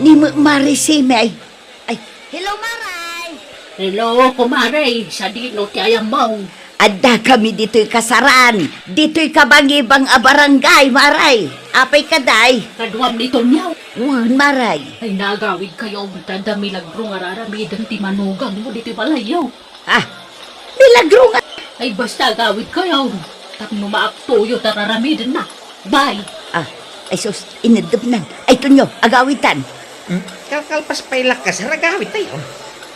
ni Marisime ay. Ay, hello, Maray! Hello, kumare. Sadino ti ayammo? Adda kami ditoy kasaran. Ditoy kabangibang a barangay, Maray. Apay ka, day? Kaduam ni Tonyo. Wen, Maray. Ay, nagawidkayo. Ta adda milagro nga ar-aramiden ti manugang mo ditoy balayyo. Ah, milagro nga. Ay, basta agawidkayo. Tapno maaktoyo ta ar-aramidenna. Bye. Ah, ay sus, ineddepnan. Ay, Tonyo, agawidtan. Hmm? Kalkalpas pay la kasar, agawidtayo.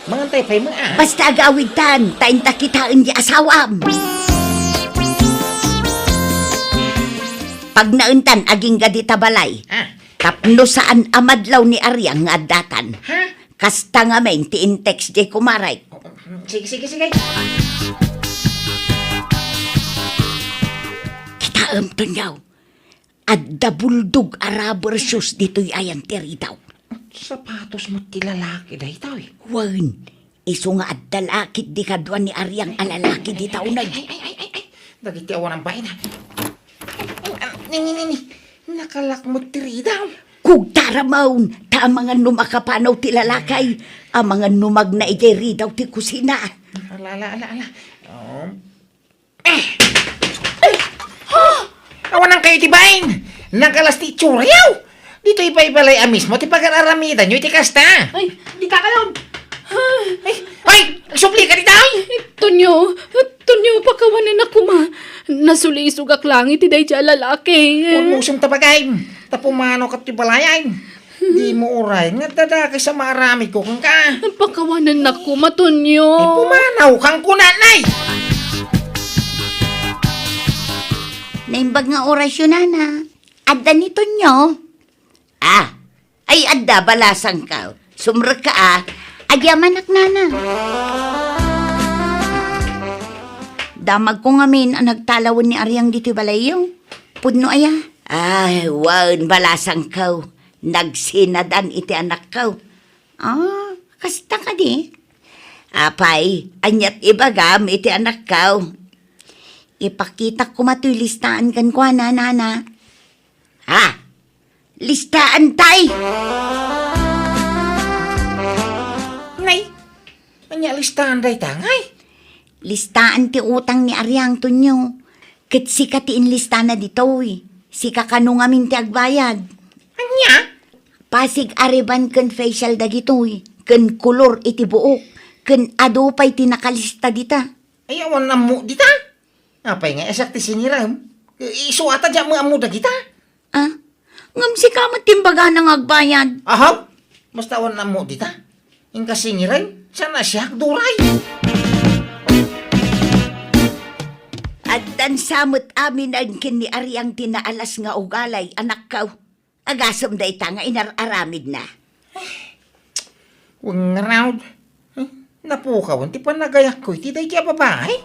Mangantay pay met, a. Basta agawidtan, ta inta kitaen ti asawam. Pagnaentan, agingga dita balay. Ah. Tapno saan a madlaw ni Ariang nga addatan. Ha? Kasta ngamin ti in-text diay kumarek. Sige, sige, sige. Kitaem, Tonyo. Adda bulldog a rubber shoes ditoy ayan ti ridaw. Sapatos met ti lalaki daytoy. Wen, isu nga adda la ketdi kadua ni Ariang a lalaki dita uneg. Ay, ay, ay, ay, ay. Dagiti awan a bain, a. Ni, ni, ni, ni. Nakalak met ti ridaw. Kugtaramon, ta amangan no makapanaw ti lalaki, amangan no magna idiay ridaw ti kusina. Ala, ala, ala, ala. Um, eh! Ay! Ha! Awan kayo ti bain! Nakalas ti itsura'yo! Ditoy pay balay a mismo ti pagar-aramidanyo iti kasta. Ay, di ka kayon! Ay, ay, agsubli ka dita, ay! Tonyo, Tonyo, pakawanen a koma. Nasulisogak lang iti daydiay a lalaki. Urmosem ta bagay. Ta pumanaw ka ti balayan. Dimo uray nga adda dakes a maaramidko kenka. Pakawanen a koma, Tonyo. Ay, pumanaw kang kunanay. Naimbag nga orasyon, nana. Adda ni Tonyo. Ah, ay adda, balasangko. Sumrekka, a. Agyamanak, nana. Damagko ngamin a nagtalawen ni Ariang ditoy balayyo. Pudno aya? Ay, wen, balasangko. Nagsinadan iti anakko. Ah, kasta kadi? Apay, aniat ibagam iti anakko? Ipakitak koma toy listaan kenkuana, nana. Ha? Listaan tay! Nay, ania listaan dayta, ngay? Listaan ti utang ni Ariang, Tonyo. Ket sika ti inlistana ditoy. Sika kano ngamin ti agbayad. Ania? Pasig a ribbon ken facial dagitoy, ken kolor iti buok, ken adu pay ti nakalista dita. Ay, awan ammo dita? Apay nga, siak ti singirem? Isu ata diak ammo dagita. Ah? Ngem sika met ti imbagana nga agbayad. Ahaw? Basta awan ammo dita. Inka singirem? Saan a siak, duray? Addan sa met amin ken ni Ariang ti naalas nga ugalay, anakko. Agasem dayta nga inar-aramidna. Wen ngarud, eh, napukawan ti panagayatko iti daydi a babai.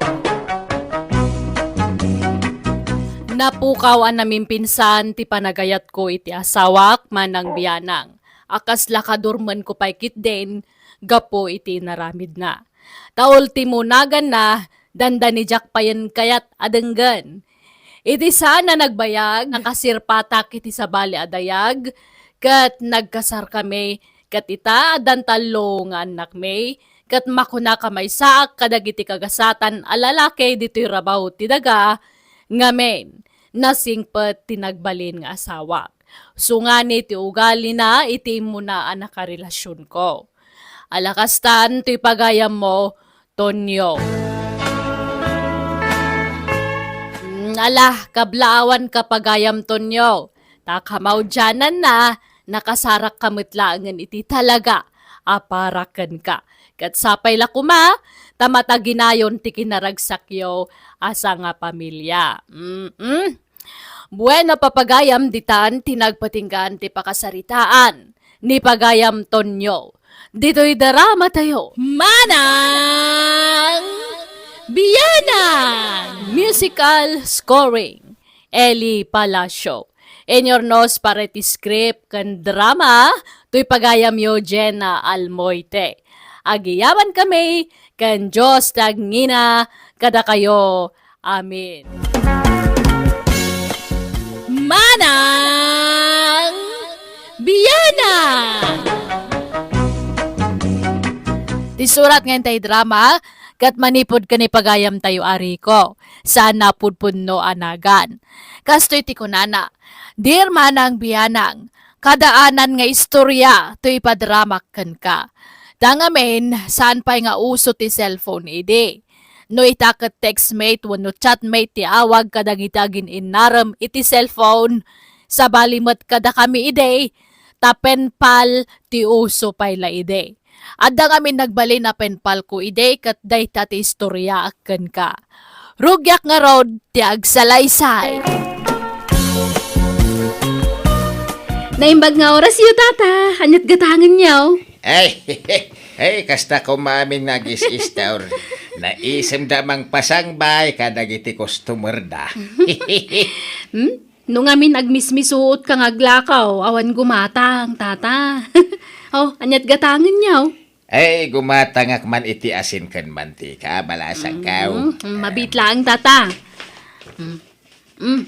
Napukaw a namimpinsan ti panagayatko iti asawak manang bianang, a kasla kadurmenko pay ketdin gapu iti inaramidna. Ta ultimo naganna, dandani diak payen kayat a denggen. Iti saan a nagbayag, nakasirpatak iti sabali a dayag, ket nagkasarkami, ket ita, addan tallo nga annakmi, ket makunaka maysaak kadagiti kagasatan a lalaki ditoy rabaw ti daga, ngamin, nasingpet ti nagbalin nga asawak. Sungani ti ugalina iti immuna a nakarelasionko. Ala kastan toy pagayammo, Tonyo. Mm, ala, kablaawanka pagayam, Tonyo. Ta kamaudiananna, nakasarakka met laengen iti talaga a para kenka. Ket sapay la koma, ta mataginayon ti kinaragsakyo a sangapamilia. Mm-mm. Bueno, papagayam, ditan ti nagpatinggaan ti pakasaritaan ni pagayam Tonyo. Ditoy drama tayo. Manang Bianang! Musical scoring, Eli Palacio. Inurnos para iti script ken drama, toy pagayamyo Jenna Almoite. Agyamankami ken Dios ti agngina kadakayo. Amen. Manang Bianang! Ti surat nga intay drama, ket manipud ken ni pagayam tayo a Rico, saan a pudpudno a nagan. Kastoy ti kunana, Dear Manang Bianang, kadaanan nga istorya ti ipadramak kenka. Ta ngamin, saan pay nga uso ti cellphone idi. No ita ket textmate wenno chatmate ti awag kadagiti agin-innarem iti cellphone, sabali met kadakami idi, ta penpal ti uso pay la idi. Adda ngamin nagbalin a penpalko idi ket dayta ti istoryaak kenka. Rugiak ngarud ti agsalaysay. Naimbag nga orasyo, Tata. Aniat gatangenyo? Ay, ay, kasta koma amin nga agis-istor. Naisemda mangpasangbay kadagiti customerda. Hmm? No ngamin agmismisuotka nga aglakaw, awan gumatang, Tata. Oh, aniat gatangenyo? Ay, gumatangak man iti asin ken mantika, balasangkaw. Mm, mm, mabiit laeng, Tata. Mm. Mm.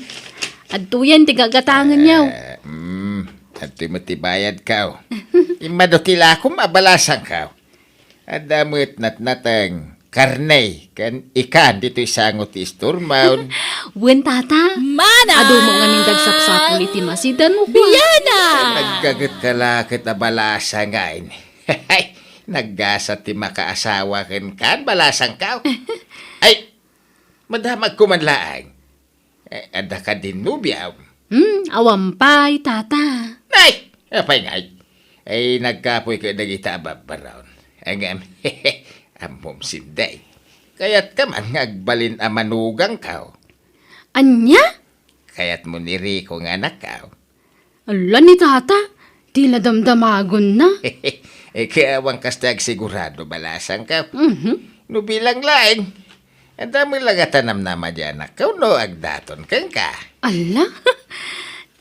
Adtoyen ti gagatangenyo. Eh, mm, adtoy met ti bayadkaw. Immadu ti lakom a balasangkaw. Adda met natnateng, karne, ken ikan ditoy sango ti istormon. Wen, Tata. Mana! Adu met ngamin dagsapsapul iti masidan mo, kua. Biana! Naggaget ka la ket a balasang, ay. Naggasa ti makaasawa kenka, balasangkaw. Ay, madamagko man laeng. Eh, adda kadin nobiam? Hmm, awan pay, Tata. Ay, apay ngay? Ay, nagkapoy ka dagita a babbaron. Ngem, ammom, Sinday. Kayatka man nga agbalin a manugangkaw. Ania? Kayatmo ni Rico nga anakkaw? Ala ni Tata, ti la damdamagonna. Eh, kaya awan kasta agsigurado, balasangkaw. Mhm. No bilang laeng, adda met la nga tanamnama di anakkaw no agdaton kenka. Ala?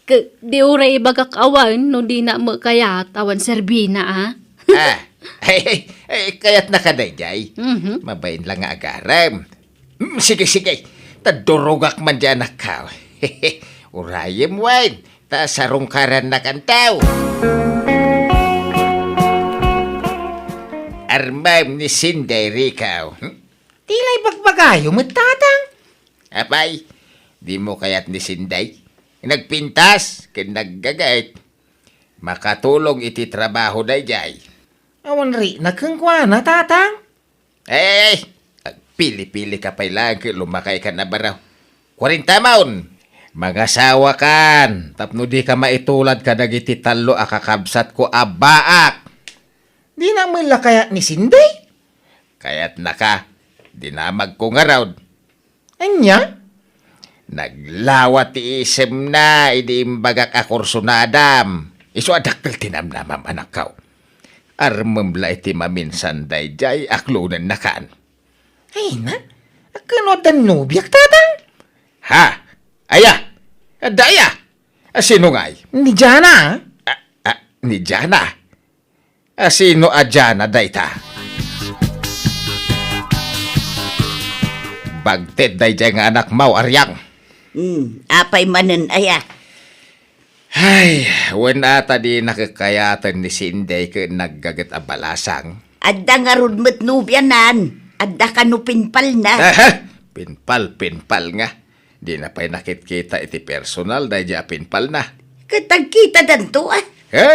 Ke, di uray ibagak awan no dina met kayat awan serbina, a? Ah, ay, ay, ay, kayatnaka daydiay. Mhm. Mabain la nga agarem. Hmm, sige, sige. Ta durogak man diay anakko. Urayem wen, ta sarungkarannakanto. Armem ni Sinday, Rico. Hmm? Ti la ibagbagayo met, Tatang? Apay, dimo kayat ni Sinday? Nagpintas ken naggagait. Makatulong iti trabaho daydiay. Awan rikna kenkuana, Tatang. Eh, agpili-pilika pay laeng ket lumakaykan a baro. Kuarentamon! Mangasawakan tapno dika maitulad kadagiti tallo a kakabsatko a baak. Dina met la kayat ni Sinday? Kayatnaka, dinamagko ngarud. Ania? Naglawa ti isemna idi imbagak a kursunadam. Isu a dakkel ti namnamam, anakko. Armem la iti maminsan daydiay, aklonennakan. Ay na, akin adda nobiak, Tatang? Ha? Aya? Adda aya? A, sino ngay? Ni Jana. A, a, ni Jana? A, sino a Jana dayta? Bagted daydiay nga anakmo, Ariang. Hmm, apay manen aya? Ay, wen a ta di nakakayaten ni Sinday ken naggaget a balasang. Adda ngarud met nobianan. Adda kano pinpalna. Aha! Pinpal, pinpal nga. Dina pay nakitkita iti personal daydiay a pinpalna. Ket agkitadanto, a? He?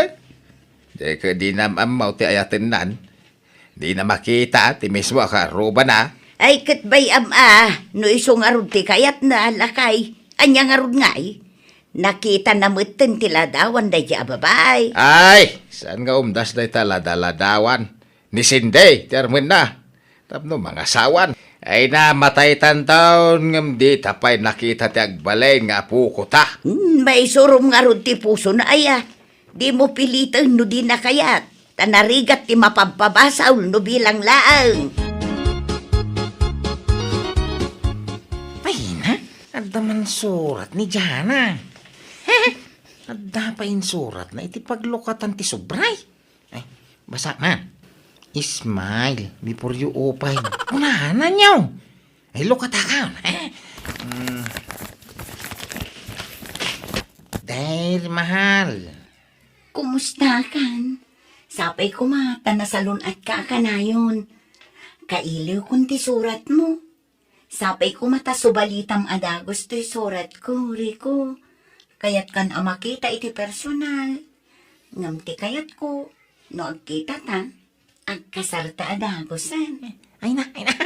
Daytoy dinam ammo ti ayatennan. Dina makita ti mismo a kaarrubana. Ay, ket bay-am a, no isu ngarud ti kayatna, lakay. Ania ngarud ngay? Nakitana metten ti ladawan daydiay a babai. Ay, saan nga umdas dayta ladaladawan? Ni Sinday ti armenna. Tapno mangasawan. Ay, namataytanton ngem dita pay nakita ti agbalin nga apokota. Hmm, maisurom ngarud ti pusona aya. Dimo piliten no dina kayat. Ta narigat ti mapabpabasol no bilang laeng. Ay na, adda man surat ni Jana. Adda pay insuratna iti paglukatan ti sobray. Ay, basa man. Smile before you open. Kunana niyo. Ay, lukataka. Mm. Dear mahal. Kumustakan? Sapay koma ta nasalun-atka a kanayon. Kailiwkon ti suratmo. Sapay koma ta subalitam a dagus toy suratko, Rico. Kayatkan a makita iti personal. Ngem ti kayatko, no agkitata, agkasarta a dagusen. Ay na, ay na.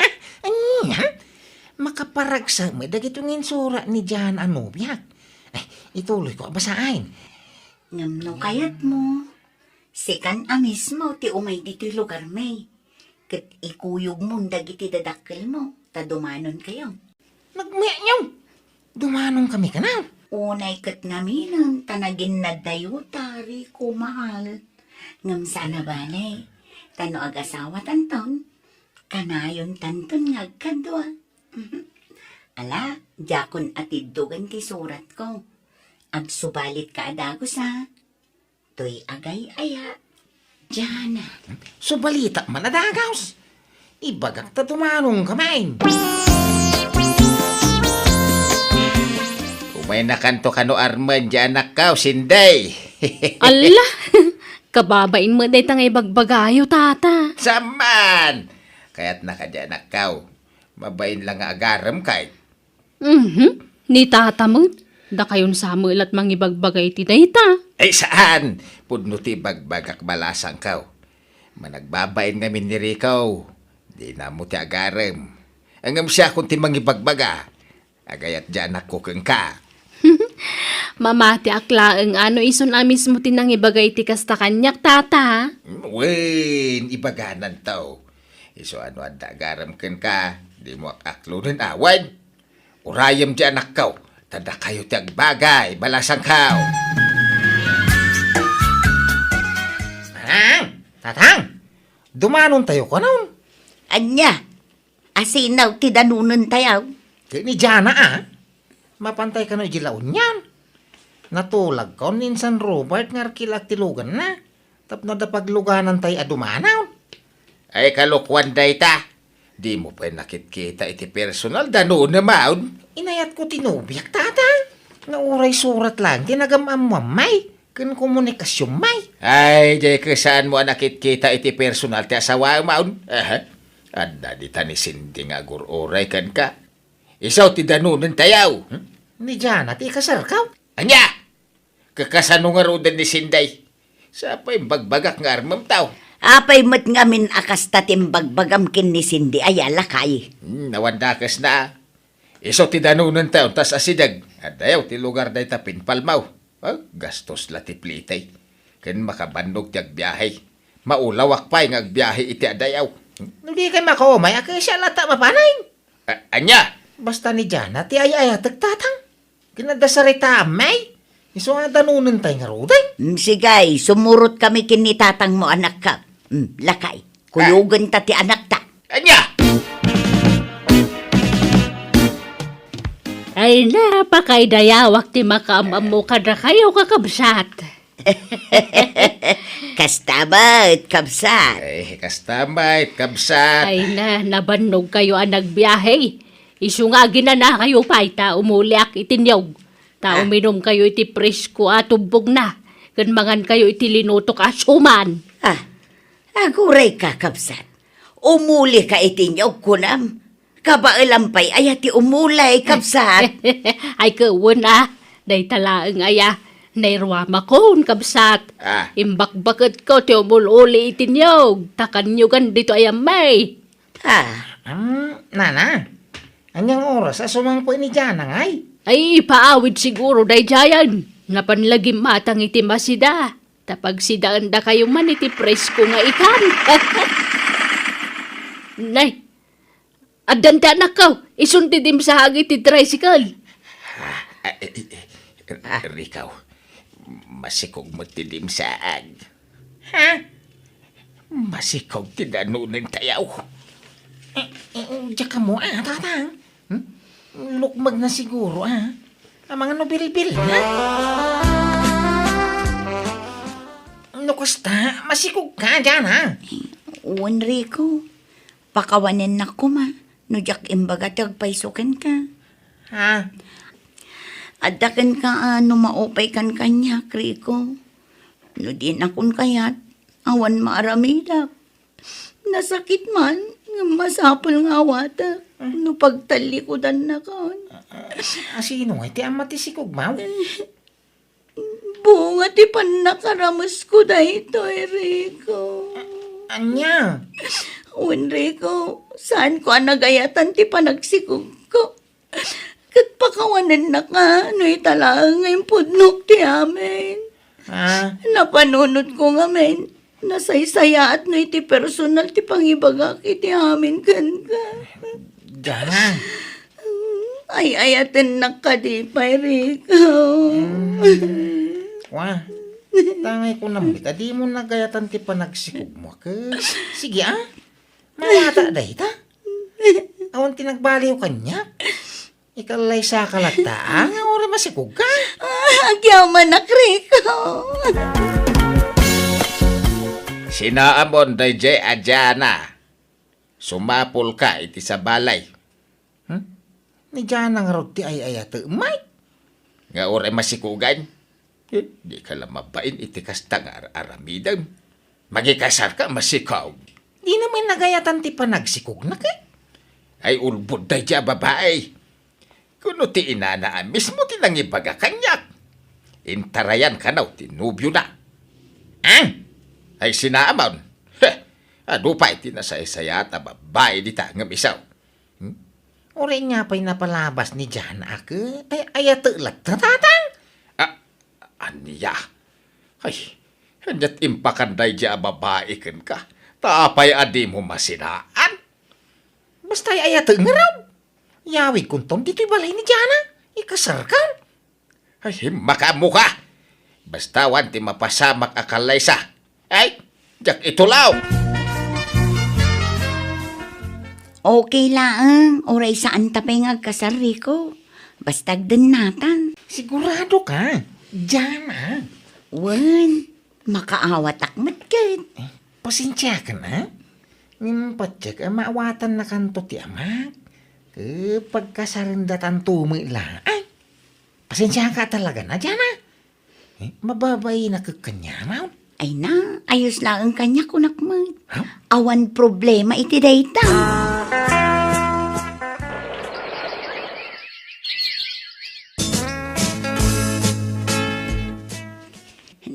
Ania? Makaparagsak met dagiti nga insura ni Jan a nobiak. Ay, ituloyko a basaen. Ngem no kayatmo, sikan a mismo ti umay ditoy lugarmi, ket ikuyogmon dagiti dadakkelmo, ta dumanonkayo. Nagmeaw! Dumanonkami kano? Unay ket ngaminen, ta naginnaddayo, Rico, mahal. Ngem saan a bale, ta no agasawatanton, kanayontanton nga agkadua. Ala, diakon a tiddogen ti suratko. Agsubalitka a dagus, a. Toy agay-aya, Jana. Subalitak man a dagus. Ibagak ta dumanonkamin. Umaynakanto kano armen diay anakko, Sinday. Alla! Kababain met dayta nga ibagbagayo, tata. Saan man! Kayatnaka diay anakko. Mabain la nga agarem kay. Mhm. Ni tata met, dakayon sa met la mangibagbaga iti dayta. Ay, saan! Pudno ti ibagbagak balasangko. Managbabain ngamin ni Rico. Dina ammo ti agarem. Ngem siakon ti mangibagbaga. Agayat diay anakko kenka. Mamatiak laeng a no isun a mismo ti nangibaga iti kasta kaniak, tata. Wen, ibagananto. Isu a no adda agarem kenka, dimo ak-aklonen a wen. Urayem diay anakko, ta dakayo ti agbagay, balasangko. Tatang! Tatang! Dumanontayo kanon? Ania? Asino ti danonentayo? Ket ni Jana a. Mapantay kano idiay La Union. Natulagkon ni Insan Robert nga arkilak ti luganna. Tapno adda pagluganantay a dumanaw. Ay, kalokuan dayta. Dimo pay nakitkita iti personal, danonam, aun? Inayatko ti nobiak, Tatang. Nga uray surat laeng ti nagam-ammoammay ken komunikasionmay. Ay, diay kesanmo a nakitkita iti personal ti asawaem, aun? Aha. Adda dita ni Cindy nga agur-uray kenka. Isu ti danonentayo. Hmm? Ni Jana ti ikasarkaw. Ania? Kakasano ngaruden ni Cindy? Sa pay imbagbagak nga armemtaw. Apay met ngamin a kasta ti imbagbagam ken ni Cindy aya, lakay? Hmm, awan dakesna. Isu ti danonentayo, tas asideg. Adayo ti lugar dayta pinpalmaw. Ah, gastos la ti plite. Ken makabannog ti agbiahe. Maulawak pay nga agbiahe iti adayo. No dikay makaumay, a, kasian latta mapanen. A-, ania? Basta ni Jana ti ay-ayatek, Tatang. Ken adda saritaam, may? Isu nga danonentay ngaruden. Mm, sige, sumurotkami ken ni tatangmo, anakko. Mm, lakay, kuyogenta ti anakta. Ania? Ay, napakaidayawak ti makaam-ammo kadakayo, kakabsat. Kasta met, kabsat. Ay, kasta met, kabsat. Ay na, nabannogkayo a nagbiahe. Isu nga aginanakayo pay ta umuliak iti niyog. Ta Ah. uminumkayo iti presko a tubbogna, ken mangankayo iti linutok a suman. Ah, aguray ka, kabsat. Umulika iti niyog, kunam. Kabaelam pay aya ti umulay, kabsat? Ay, ket wen a, dayta laeng aya, nairuamakon, kabsat. Ah. Imbakbaketko ti umul-uli iti niyog, ta kanyogan ditoy a may. Ah. Am, nana, aniang oras a sumangpet ni Jana ngay? Ay, ipaawid siguro daydiayen. Napan la gimmatang iti masida. Ta pagsidaendakayo man iti presko nga ikan. Nay, addan ti anakko, isun ti dimsaag iti tricycle. Ah, eh, eh, eh, Ah. Rikaw, masikog met ti dimsaag. Ha? Masikog ti danonentayo. Eh, eh, diak ammo, ah, Tatang. Hmm? Lukmeg na siguro, ah. Amangan no bilbil na. No kasta, masikog ka dian, ha? Wen, Rico, pakawanennak koma no diak imbaga ti agpayso kenka. Ha? Adda kenka a no maupay kan kaniak, Rico. No dinakon kayat, awan maaramidak. Nasakit man, ngem masapul nga awatek no pagtallikudannakon. A, a, a, sino ngay ti ama ti sikog, maw? Bunga ti pannakaramesko daytoy, Rico. A-, ania? Wen, Rico, saanko a nagayatan ti panagsikogko. Ket pakawanennaka no ita laeng nga impudnok ti amin. Ah. Napanunotko ngamin, nasaysayaat no iti personal ti pangibagak iti amin kenka. Jana. Ay-ayatennak kadi pay, Rico. Mm. Wa, tangay ko namit, a dimo nagayatan ti panagsikogmo, ket sige, ah. Mawata dayta. Awan ti nagbaliw kaniak. Ikalaysaka latta, ah, nga uray masikogka. Ah, agyamanak, Rico. Sinaamon daydiay a Jana. Sumapulka iti sabalay. Hmm? Ni Jana ngarud ti ay-ayatek, Mike? Nga uray masikogan. Eh, dika la mabain iti kasta nga ar-aramidem. Mangikasarka, masikog. Dina met nagayatan ti panagsikogna, ket? Ay, ulbod daydiay a babai. Kuno ti inana a mismo ti nangibaga kaniak. Intarayan kano ti nobiona. Ah? Ay, sinaamon. Heh, adu pay ti nasaysayaat a babai dita ngem isu. Hmm? Uray nia pay napalabas ni Jana a ket ay-ayatek latta, Tatang? Ah, ania? Ay, aniat impakan daydiay a babai kenka? Ta apay a dimo masinaan? Basta ay-ayatek ngarud. Yawidkonton ditoy balay ni Jana. Ikasarkan. Ay, makaammoka! Basta awan ti mapasamak a kallaysa. Ay, diak itulaw! Okay laeng, uray saanta pay nga agkasar, Rico. Basta agdennatan. Sigurado ka? Diana. Wen, makaawatak met ket. Eh, pasensiakan, a? Ngem patiek a maawatannakanto ti amak. Ket pagkasarendatanto met laeng. Pasensiaka talaga na, Diana. Eh, mababainak kaniak. Ay na, ayos laeng kaniak, kunak met. Ha? Awan problema iti dayta.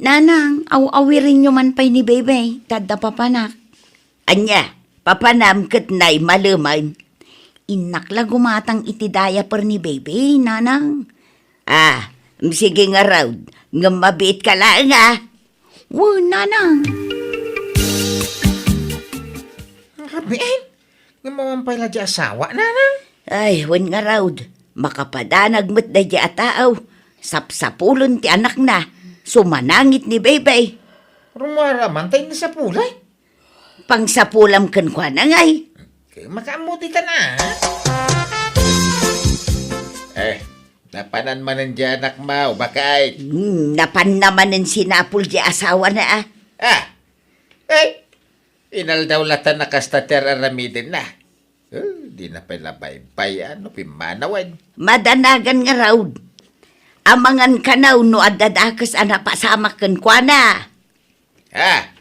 Nanang, aw-awirenyo man pay ni Bebe, ta adda papanak. Ania, papanam ket naimaleman? Innak la gumatang iti diaper ni Bebe, Nanang. Ah, sige ngarud, ngem mabiitka laeng, a. Wen, Nanang. Rabiin? Ngem awan pay la di asawa, Nanang? Ay, wen ngarud, makapadanag met daydi a tao. Sapsapulen ti anakna, sumanangit ni Bebe. Rummuar man ta inna sapulay. Pangsapulam kenkuana ngay. Makaammo dita na. Eh, napanan manen di anakmo, baket? Hmm, napanna manen sinapul di asawana, a. Ah, eh, inaldaw latta a kasta ti ar-aramidenna. Eh, dina pay la baybay-an no pimmanawen. Madanagan ngarud. Amangan kano no adda dakes a napasamak kenkuana. Ah,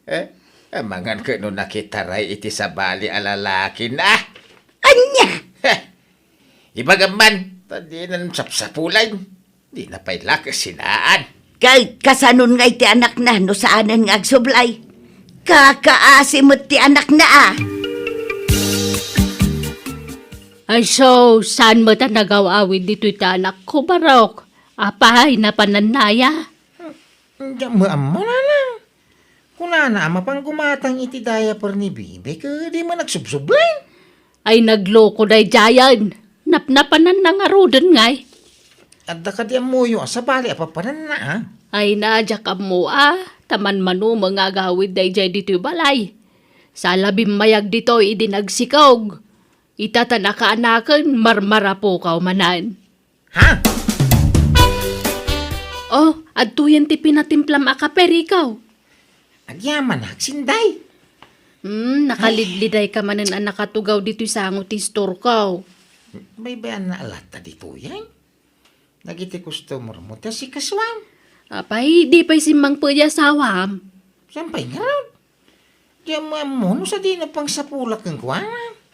eh, amangan ket no nakitaray iti sabali a lalakina. Ania? Heh, ibagam man, ta dinan sapsapulan. Dina pay la kasinaan. Ket kasanon ngay ti anakna no saanen nga agsublay? Kakaasi met ti anakna, a. Ay, so, saan met a nagaw-awid ditoy ti anakko, Barok? Apay, napanannaya? Diak met ammo, Nanang. Kunana a mapan gumatang iti diaper ni Bibi, ket di man agsubsubli. Ay, nagloko daydiayen. Napnapananna ngaruden ngay. Adda kadi ammoyo a sabali a papananna, a? Ay na, diak ammo, a. Ta manmanumeng nga agawid daydiay ditoy balay. Saan la bimmayag ditoy idi nagsikog. Ita ta nakaanaken, marmarapukaw manen. Ha? Oh, adtoyen ti pinatimplam a kape, Rico. Agyamanak, Sinday. Hmm, nakalidlidayka manen a nakatugaw ditoy sango ti istorko. Baybay-anna latta ditoyen. Dagiti customer mo ti asikasuam. Apay, di pay simmangpet ti asawam? Saan pay ngarud? Di ammo ammo no sadino pangsapulak kenkuana.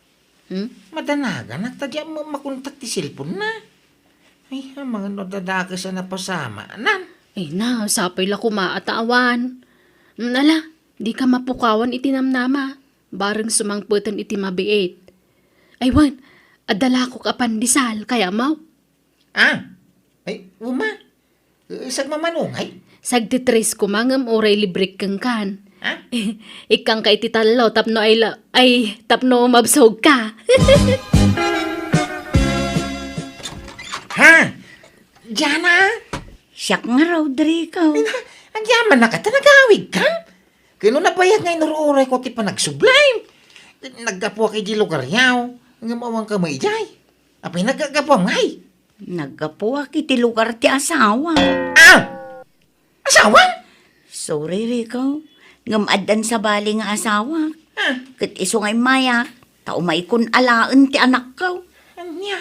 Hmm? Madanaganak ta di ammo makontak ti cellphone-na. Ay, amangan no adda dakes a napasamanan. Ay na, sapay la koma a ta awan. Hmm, ala, dika mapukawan iti namnama. Bareng sumangpeten iti mabiit. Ay wen, adda lakok a pandesal, kayatmo? Ah, ay, uma. Eh, sagmamano ngay? Sagtitres koma ngem uray librek kenkan. Ha? Ikkanka iti tallo tapno ay la-, ay, tapno mabsogka. Ha? Diana? Siak nga, Rodrigo. Ay na, agyamanak ta nagawidka? Ket no nabayag nga inur-urayko ti panagsubli. Naggapuak iti lugaryo, ngem awanka met idiay. Apay naggapuam ngay? Naggapuak iti lugar ti asawa. Ah! Asawa? Sorry, Rico. Ngem addan sabali nga asawa. Ah. Ket isu nga immayak, ta umaykon alaen ti anakko. Ania?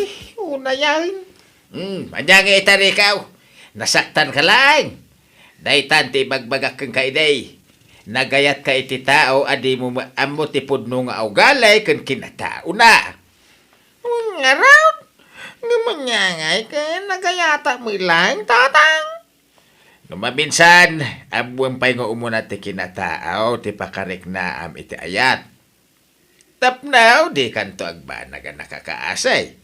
Eh, unayen. Hmm, ania nga ita, Rico? Nasaktanka laeng. Daytan ti ibagbagak kenka idi. Nagayatka iti tao a dimo ammo ti pudno nga ugali ken kinataona. Ngarud, ngem ania ngay ket nagayatak met laeng, Tatang? No maminsan, ammoem pay nga umuna ti kinataaw ti pakariknaam iti ayat. Tapno dikanto agbanag a nakakaasi.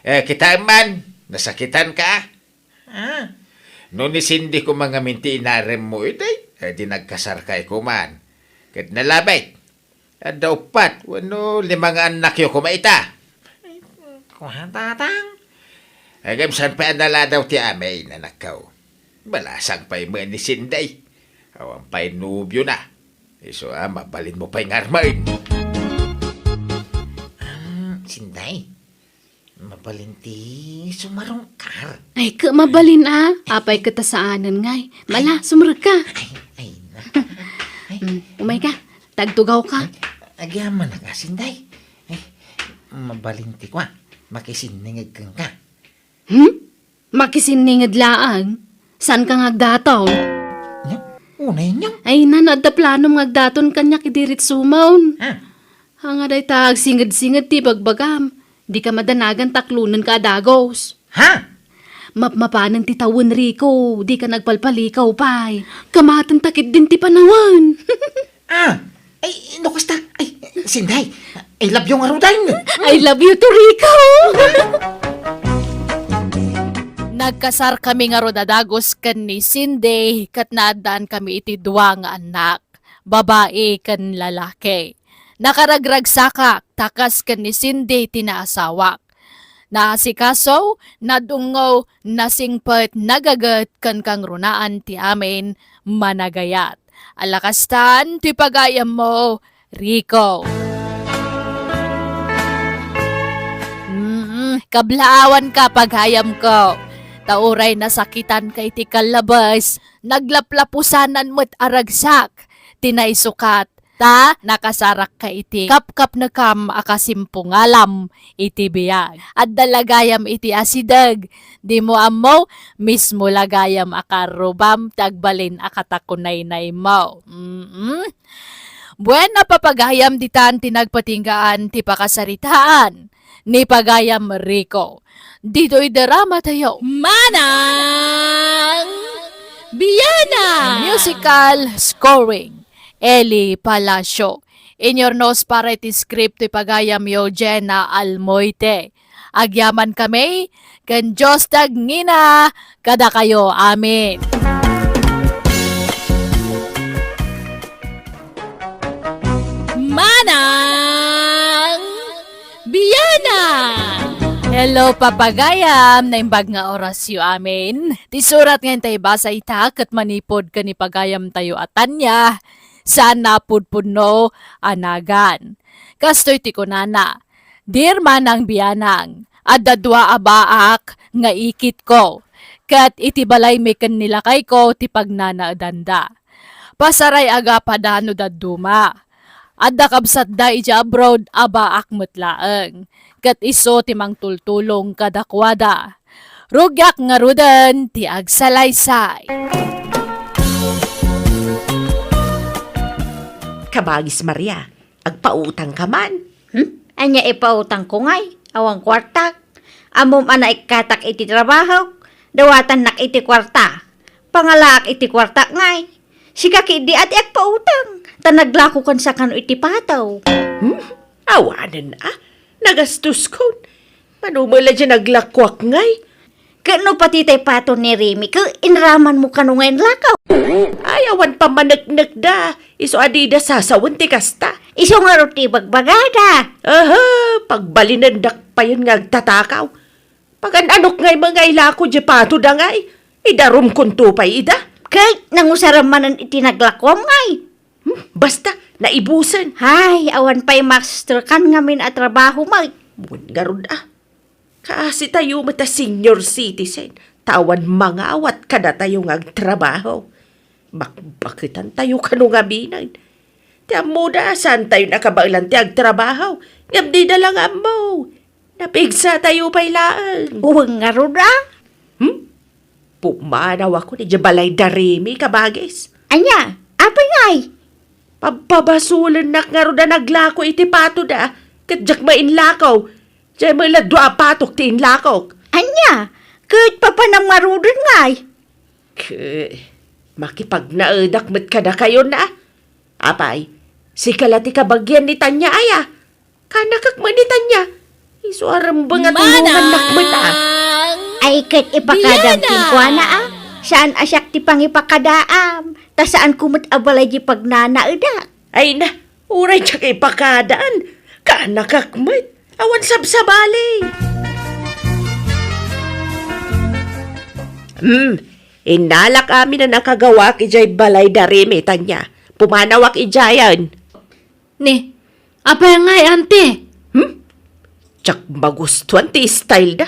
Eh, kitaem man, nasakitanka? Ah, no ni Cindy koma ngamin ti inaremmo idi, eh, di nagkasarkay koman. Ket nalabit. Adda uppat wenno lima nga annakyo koma ita. Kua, Tatang? Ngem saan pay a naladaw ti amin, anakko. Balasang pay met ni Sinday. Awan pay nobiona. Isu a mabalinmo pay nga armen. Ah, Sinday? Mabalin ti sumarungkar. Ay, ket mabalin a. Apay ket ta saanen ngay. Mala, sumrekka. Ay, ay, na. Ay, mm, umay ka. Tagtugaw ka. Ay, agyamanak a, Sinday. Ay, mabalin ti kua. Makisinninged kenka. Hmm? Makisinninged laeng? Saan ka nga agdaton? Nya, unay niya. Ay, nan, adda planom nga agdaton kaniak idi ritsumon. Ha? Anga dayta agsinged-singed ti bagbagam. Di ka madanagan ta aklonen ka a dagus. Ha? Mapmapanen ti tawen, Rico. Di ka nagpalpalikaw pay. Kamaten ta ketdin ti panawen. Ah, ay, no kasta. Ay, Sinday, I love you ngaruden. I love you too, Rico. Nagkasarkami ngarud a dagus ken ni Sinday ket naaddankami iti dua nga annak, babai ken lalaki. Nakaragragsakak ta kas ken ni Sinday ti naasawak. Naasikaso, nadungngo, nasingpet, nagaget, ken kangrunaan ti amin, managayat. Ala kastan ti pagayammo, Rico. Mm, kablaawanka, pagayamko. Ta uray nasakitanka iti kallabes, naglaplapusanan met a ragsak ti naisukat. Ta nakasarakka iti kapkapnekam a kasimpungalam iti biag. Adda la gayam iti asideg, dimo ammo, mismo la gayam a karrubam ti agbalin a katakunaynaymo. Mm-mm. Bueno, papagayam ditan ti nagpatinggaan ti pakasaritaan ni pagayam Rico. Ditoy drama tayo. Manang Biana! Musical scoring, Eli Palacio. Inyurnos para iti script ti pagayamyo, Jenna Almoite. Agyaman kami, ken Dios ti agngina kadakayo. Amen. Manang Biana! Hello, papagayam! Naimbag nga orasyo amin. Ti surat nga intay basa ita ket manipud ken ni pagayam tayo a Tanya, saan napudpudno a nagan. Kastoy ti kunana, Dear Manang Bianang, adda dua a baak nga ikitko, ket iti balaymi ken ni lakayko ti pagnanaedanda. Pasaray a gapada no dadduma. Adda kabsatda idiay abroad a baak met laeng, ket isu ti mangtultulong kadakuada. Rugiak ngaruden ti agsalaysay. Kabagis Maria, agpautangka man. Hmm? Ania ipautangko ngay? Awan kuartak. Ammom a naikkatak iti trabahok, dawatannak iti kuarta. Pangalaak iti kuartak ngay. Sika ketdi a ti agpautang, ta naglakokan sakano iti pato. Hmm? Awanen a, nagastoskon. Mano met la diay naglakoak ngay? Ket no pati tay pato ni Remy, ket inramanmo kano nga inlakaw? Ay, awan pammaneknekda. Isu a dida sasawen ti kasta. Isu ngarud ti ibagbagada. Aha, pagbalinendak payen nga agtatakaw. Pagan-anok ngay met nga ilako diay patoda ngay. Idarumkonto pay ida. Ket nangusaram manen iti naglakoam ngay. Hmm, basta, naibusen. Hay, awan pay masterkan ngamin a trabaho met. Wen ngarud a. Kaasi tayo met a senior citizen, ta awan mangawat kadatayo nga agtrabaho. Bakbaketan tayo kano ngamin. Ti ammoda, saan tayo nakabaelan ti agtrabaho, ngem dida la nga ammo. Napigsa tayo pay laeng. Wen ngarud a? Hmm? Pumanawakon idiay balay da Remy, kabagis. Ania? Apay ngay? Pabpabasolennak ngarud a naglako iti patoda, ket diak met inlako. Diay met la dua a patok ti inlakok. Ania? Ket papanam ngaruden ngay? Ket makipagnaedak met kadakayon a. Apay, sika la ti kabagian ni Tanya aya? Kanakak met ni Tanya. Isu a rembeng a tulongannak met a. Ay, ket ipakadam kenkuana a. Saan a siak ti pangipakadaam, ta saanko met a balay diay pagnanaedak. Ay na, uray diak ipakadaan. Kanakak met. Awan sabsabali. Hmm, innalak amin a nakagawak idiay balay da Remy, Tanya. Pumanawak idiayen. Ni, apay ngay, anti? Hmm? Diak magustuan ti style da.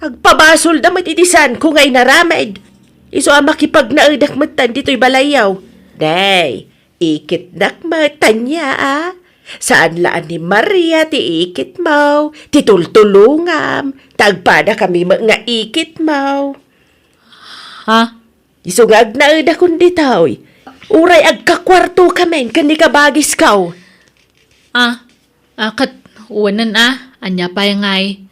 Agpabasolda met iti saanko nga inaramid. Isu a makipagnaedak metten ditoy balayyo. Nay, ikitnak met, Tania, a. Saan la a ni Maria ti ikitmo, ti tultulongam, ta agpadakami met nga ikitmo. Ha? Isu nga agnaedakon ditoy. Uray agkakuartokamin ken ni kabagisko. Ah, ah, ket unen a, ania pay ngay?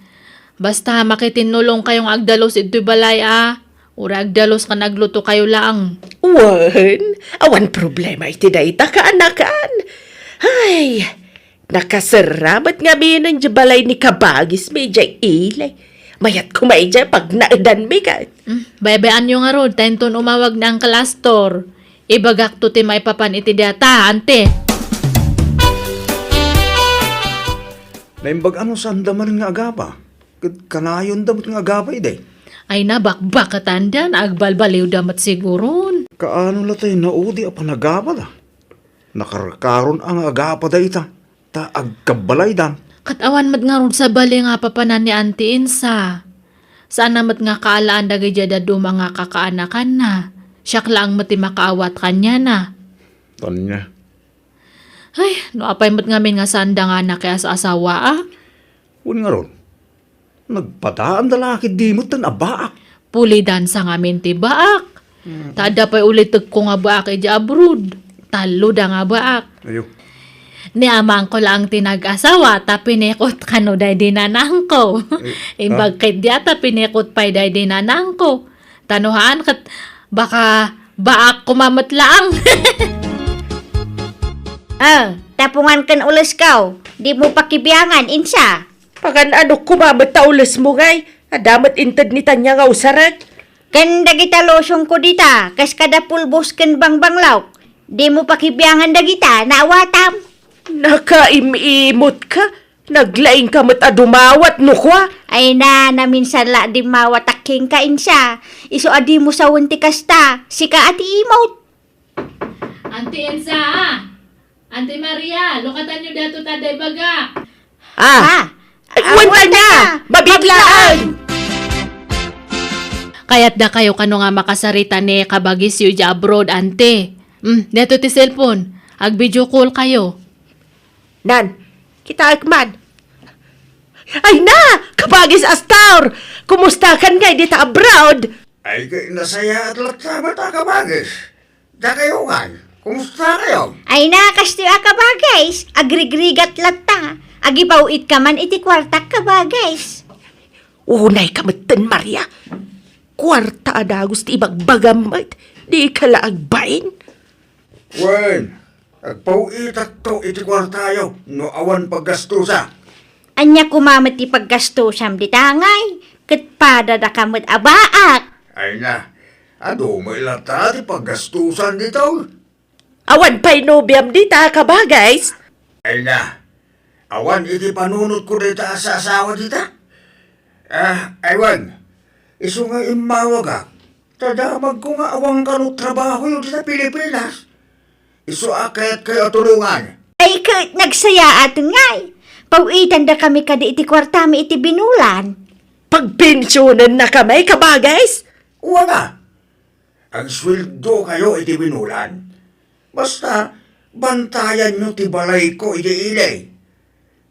Basta makitinnulongkayo nga agdalus idtoy balay a, uray agdalus ken aglutokayo laeng. Wen, awan problema iti dayta, kaanakan. Ay, nakaserra met ngamin diay balay ni kabagismi idiay ili. Mayat koma idiay pagnaedanmi ket. Hmm, baybay-anyo ngarud, ta inton umawag ni Uncle Astor. Ibagakto ti maipapan iti dayta, ante. Naimbag a no saanda manen nga agapa. Ket kanayonda met nga agapa idi. Ay, nabakbaketanda, agbalbaliwda met siguron. Kaano la tay naudi a panagapa da? Nakarkaron a nga agapa dayta, ta agkabbalaydan. Ket awan met ngarud sabali nga papanan ni Auntie Insa. Saan a met nga kaalaan dagiti dadduma nga kakaanakanna. Siak laeng met ti makaawat kaniana. Tania. Ay, no apay met ngamin nga saanda nga nakias-asawa, a? Wen ngarud, nagpadaanda la ketdi metten a baak. Pulidansa ngamin ti baak. Mm. Ta adda pay ulitekko nga baak idiay abroad. Talloda nga baak. Ayo. Ni amangko laeng ti nag-asawa, ta pinikot kano daydi nanangko. Eh, imbag ha? Ketdi a ta pinikot pay daydi nanangko. Ta no haan ket baka baak koma met laeng. Ah, tapungan ken ulesko. Dimo pakibiangan, Insa. Pagan-anok koma met ta ulesmo ngay? Adda met inted ni Tania nga usarek. Ken dagita lotionko dita, kas kada pulbos ken bangbanglok. Dimo pakibiangan dagita, naawatam. Nakaim-imot ka. Naglaing ka met a dumawat, no kua? Ay na, naminsan la dimmawat a kenka, Insa. Isu a dimo sawen ti kasta, sika a ti imot. Auntie Insa, a! Auntie Maria, lukatanyo daytoy ta adda ibagak. Ah, ah, agwan ta na! Mabiit laeng! Kayatdakayo kano nga makasarita ni kabagisyo idiay abroad, ante. Hmm, daytoy ti cellphone. Ag-video call kayo. Nan, kitaek man. Ay na! Kabagis Astor! Kumustakan ngay dita abroad? Ay, kay nasayaat latta met a kabagis. Dakayo ngay, kumustakayo? Ay na, kastoy a kabagis, agrigrigat latta. Agipaw-it ka man iti kuartak, kabagis. Unay ka metten, Maria. Kuarta a dagus ti ibagbagam met, di ka la agbain. Wen, agpaw-itakto iti kuartayo no awan paggastusa. Ania koma met ti paggastosam dita ngay? Ket padadaka met a baak. Ay na, adu met latta ti paggastosan ditoy. Awan pay nobiam dita, kabagis? Ay na, awan iti panunotko dita a saasawa dita. Ah, aywan, isu nga immawagak, ta damagko nga awan kano trabahoyo dita Pilipinas. Isu a kayatkayo a tulongan. Ay, ket nagsayaaten ngay. Paw-itandakami kadi iti kuartami iti binulan. Pagpensionennakami, kabagis? Wen a, agsueldokayo iti binulan. Basta, bantayanyo ti balayko iti ili.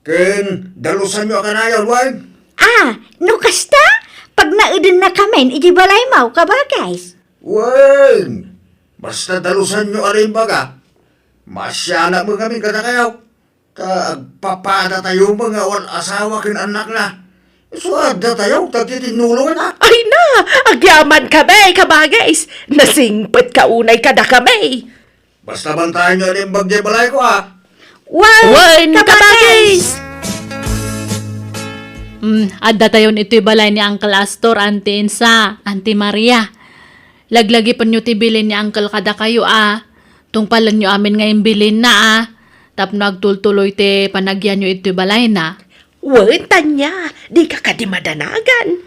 Ken dalusanyo a kanayon, wen? Ah, no kasta, pagnaedennakamin iti balaymo, kabagis. Wen, basta dalusanyo a rimbaga, maasianak met ngamin kadakayo. Ta agpapadatayo met nga awan asawa ken annakna. Isu a addatayo, ta agtitinnulongna. Ay na, agyaman kami, kabagis. Nasingpet ka unay kadakami. Basta bantayanyo a naimbag diay balayko, a. Wen, wen, kabagis! Kabagis! Mm, addatayon itoy balay ni Uncle Astor, Auntie Insa, Auntie Maria. Laglagipenyo ti bilin ni Uncle kadakayo, a. Tungpalenyo amin nga imbilinna, a. Tapno agtultuloy ti panagyanyo itoy balayna. Wen, Tania, dika kadi madanagan.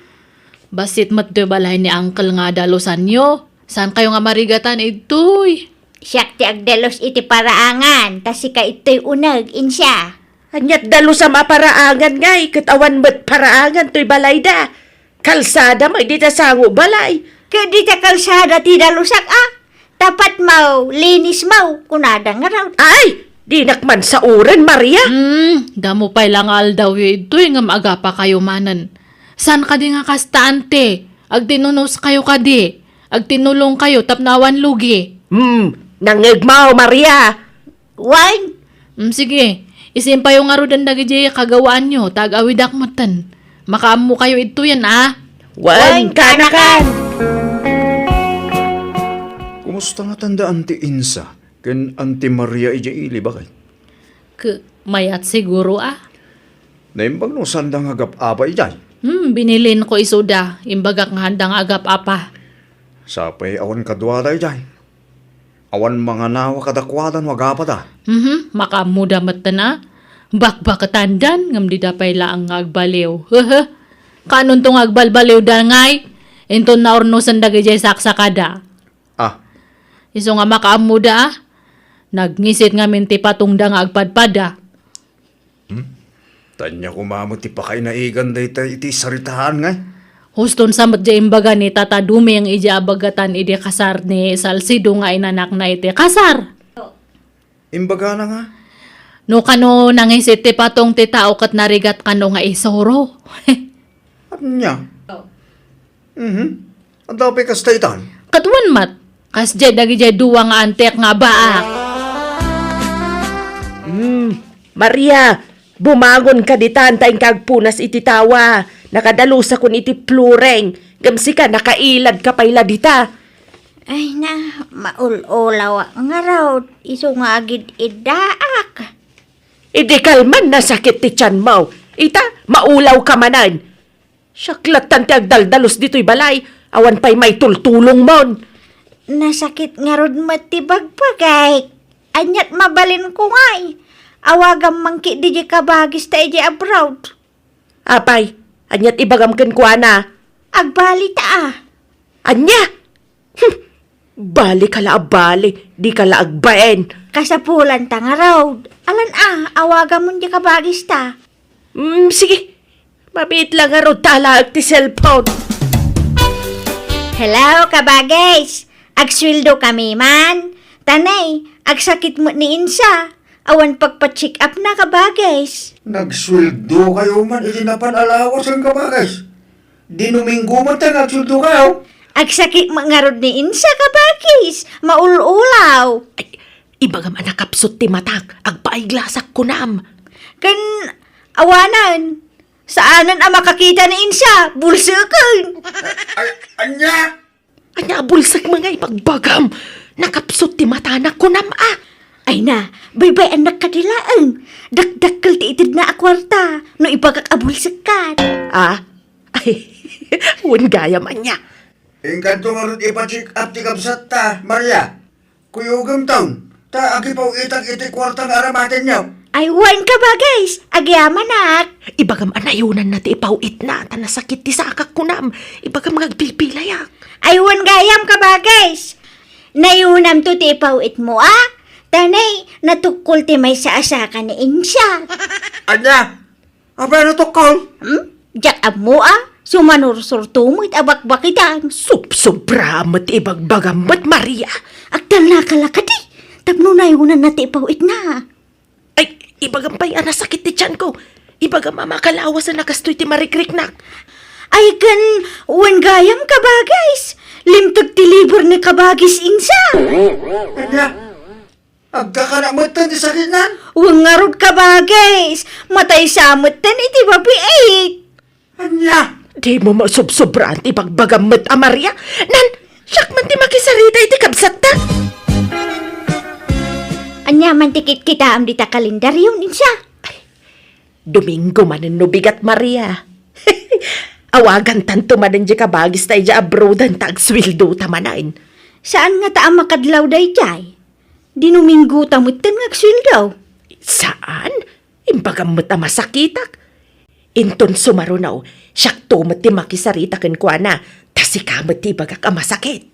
Bassit met toy balay ni Uncle nga dalusanyo. Saankayo nga marigatan idtoy? Siak ti agdalus iti paraangan, ta sika ittoy uneg, Insa. Ania't dalusam a paraangan ngay, ket awan met paraangan toy balayda. Kalsada met dita sango balay. Ket dita kalsada ti dalusak a, tapat maw, linis maw, kunada ngarud. Ay, dinak man sauren, Maria. Hmm, damo pay la nga aldawyo idtoy ngem agapakayo manen. Saan kadi nga kasta, ante? Agtinunoskayo kadi? Agtinulongkayo tapno awan lugi? Hmm, nangngegmo, Maria. Wen? Mm, sige. Isimpayo ngaruden dagidiay kagawaanyo, ta ag-awidak metten. Makaammokayo idtoyen, a? Wen, kanakan! Kumusta ngatan da Anti Insa ken Anti Maria idiay ili, baket? Ke, mayat siguro, a? Naimbag no sanda nga agap-apa idiay? Hmm, binilinko isuda. Imbagak nga sanda nga agap-apa. Sapay awan kaduada idiay. Awan manganawa kadakuada no agapada. Mhm, makaammoda metten a. Bakbaketandan, ngem dida pay laeng nga agbaliw. Hehe. Kaanonto nga agbalbaliwda ngay? Inton naurnosen dagidiay saksakada. Ah. Isu nga makaammoda a. Nagngisit ngamin ti patongda nga agpadpada. Hmm? Ania koma met ti pakainaigan dayta iti saritaan ngay? Huston sa met diay imbaga ni Tata Duming idiay abagatan idi kasar ni Salcedo nga inanakna iti kasar. Imbagana nga? No kano nangisit ti patong ti tao ket narigat kano nga isuro. Ania? Mhm. Adda pay kasta itan? Ket wen met, kasdiay dagidiay dua nga antek nga abaak. Hmm, Maria, bumangon ka ditan ta inka agpunas iti tawa. Nakadalusakon iti plureng, ngem sika, nakailad ka pay la dita. Ay na, maul-ulaw ngarud, isu nga agid-iddaak. Idi kalman, nasakit ti tianmo. Ita, maulaw ka manen. Siak lattan ti agdaldalus ditoy balay, awan pay maitultulongmon. Nasakit ngarud met ti bagbagik. Ania't mabalinko ngay? Awagam man ketdi diay kabagista idiay abroad. Apay, ania't ibagam kenkuana? Agbalita a. Ania? Hmm. Bali ka la a bali, di ka la agbain. Kasapulanta ngarud. Alan a, awagamon diay kabagista. Mm, sige. Mabiit la ngarud ta alaek ti cellphone. Hello, kabagis. Agsueldo kami man. Tanay, agsakit met ni Insa. Awan pagpa-check up na, kabagis. Nagsueldo kayo man iti napan alawas ken kabagis. Dinuminggo met nga agsueldo kayo. Agsakit met ngarud ni Insa, kabagis. Maul-ulaw. Ay, ibagam a nakapsut ti matak. Agpaiglasak kunam. Ken awanan. Saanen a makakita ni Insa. Bulseken. Ay, ania? Ania a bulsek nga ibagbagam? Nakapsut ti matana, kunam a. Ay na, baybay-annak kadi laeng. Dakdakkel ti itedna a kuarta no ibagak a bulsekkan. Ah? Ay, wen gayam ania. Inkanto ngarud ipa-check up ti kabsatta, Maria. Kuyogemton, ta agipaw-itak iti kuarta nga aramatenyo. Ay, wen, kabagis, agyamanak. Ibagam a nayunanna ti ipaw-itna, ta nasakit ti sakak kunam. Ibagam nga agbilbilayak. Ay, wen gayam, kabagis. Nayunamto ti ipaw-itmo, a? Tanay, natukkol ti maysa a saka ni Insa. Ania? Apay a natukkol? Hmm? Diak ammo a, sumanursurto met a bakbakitan. Subsobra met ti ibagbagam met, Maria. Agtalnaka la kadi, tapno nayunanna ti ipaw-itna. Ay, ibagam pay a nasakit ti tianko. Ibagam a makalawasen a kastoy ti marikriknak. Ay, ken, wen gayam, kabagis. Limteg ti liber ni kabagis Insa. Ania? Agkakana metten ti sakitnan? Wen ngarud, kabagis, matay sa metten iti babiit. Ania? Dimo masubsobraan ti bagbagam met a Maria? Nan, siak man ti makisarita iti kabsatta. Ania man ti kitkitaem dita kalendaryo, Insa? Ay, Domingo manen no bigat, Maria. Awagantanto manen diay kabagista idiay abroaden ta agsueldota manen. Saan ngata a makadlaw daydiay? Dinomingo ta metten nga agsueldo. Saan? Imbagam met a masakitak. Inton sumaruno, siakto met ti makisarita kenkuana, ta sika met ti ibagak a masakit.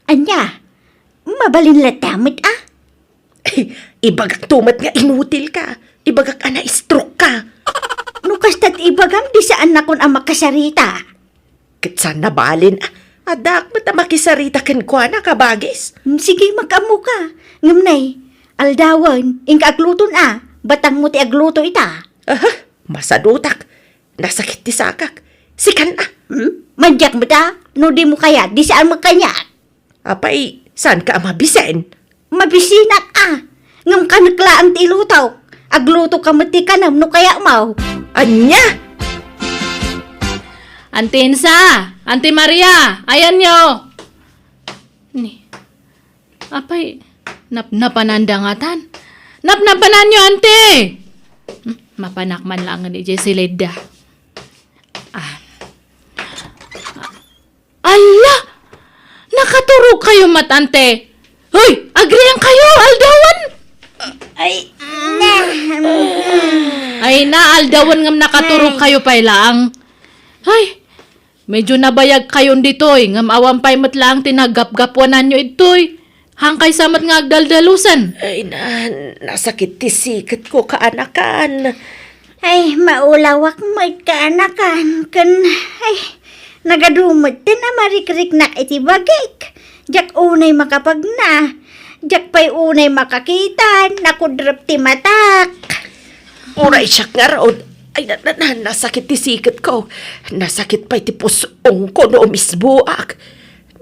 Ania? Mabalin latta met a? Ibagakto met nga inutil ka. Ibagak a na-stroke ka. No kasta ti ibagam, di saannakon a makasarita. Ket saan nabalin, addaak met a makisarita kenkuana, kabagis. Hmm, sige, makaammo ka. Ngem nay, aldawen, inka agluton a, batangmo ti agluto ita. Aha, masadutak. Nasakit ti sakak. Sikan a. Hmm? Mandiak met a, no dimo kayat, di saan met kaniak. Apay, saanka a mabisen? Mabisinak a. Ngem kanek laeng ti ilutok. Agluto ka met ti kanem no kayatmo. Ania? Anti Insa, Anti Maria, ayanyo. Ni, apay, napnapananda ngatan? Napnapananyo, Anti! Hmm, mapanak man laeng idiay silidda. Ah. Alla! Nakaturog kayo met, Anti! Hoy! Agrian kayo! Aldawan! Ay, na. Ay na, aldawan ngem nakaturog kayo pay laeng. Ay, medyo nabayag kayon ditoy, ngem awan pay met laeng ti naggapgapuananyo idtoy. Hangkaysa met nga agdaldalusen. Ay na, nasakit ti siketko, kaanakan. Ay, maulawak met, kaanakan. Ken, ay, nagadu met ti namarikriknak iti bagik. Diak unay makapagna. Diak pay unay makakita. Nakudrep ti matak. Uray siak ngarud. Ay, na, na, na, nasakit ti siketko. Nasakit pay ti pus-ongko no umisboak.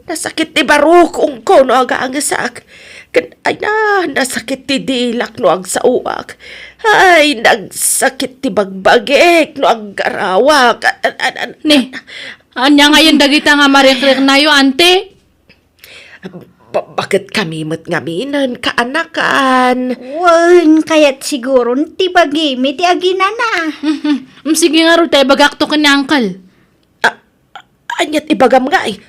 Nasakit ti barukongko no agangesak. Ken, ay na, nasakit ti dilak no agsaoak. Ay, nagsakit ti bagbagik no aggarawak. An-, an-, an-, Ni, ania ngayen dagita nga marikriknayo, Anti? Ba-, baket kami met ngamin, kaanakan. Wen, kayat siguron ti bagimi ti aginana. Mhm. Mm, sige ngarud, ta ibagakto ken ni Uncle. A-, aniat ibagam ngay?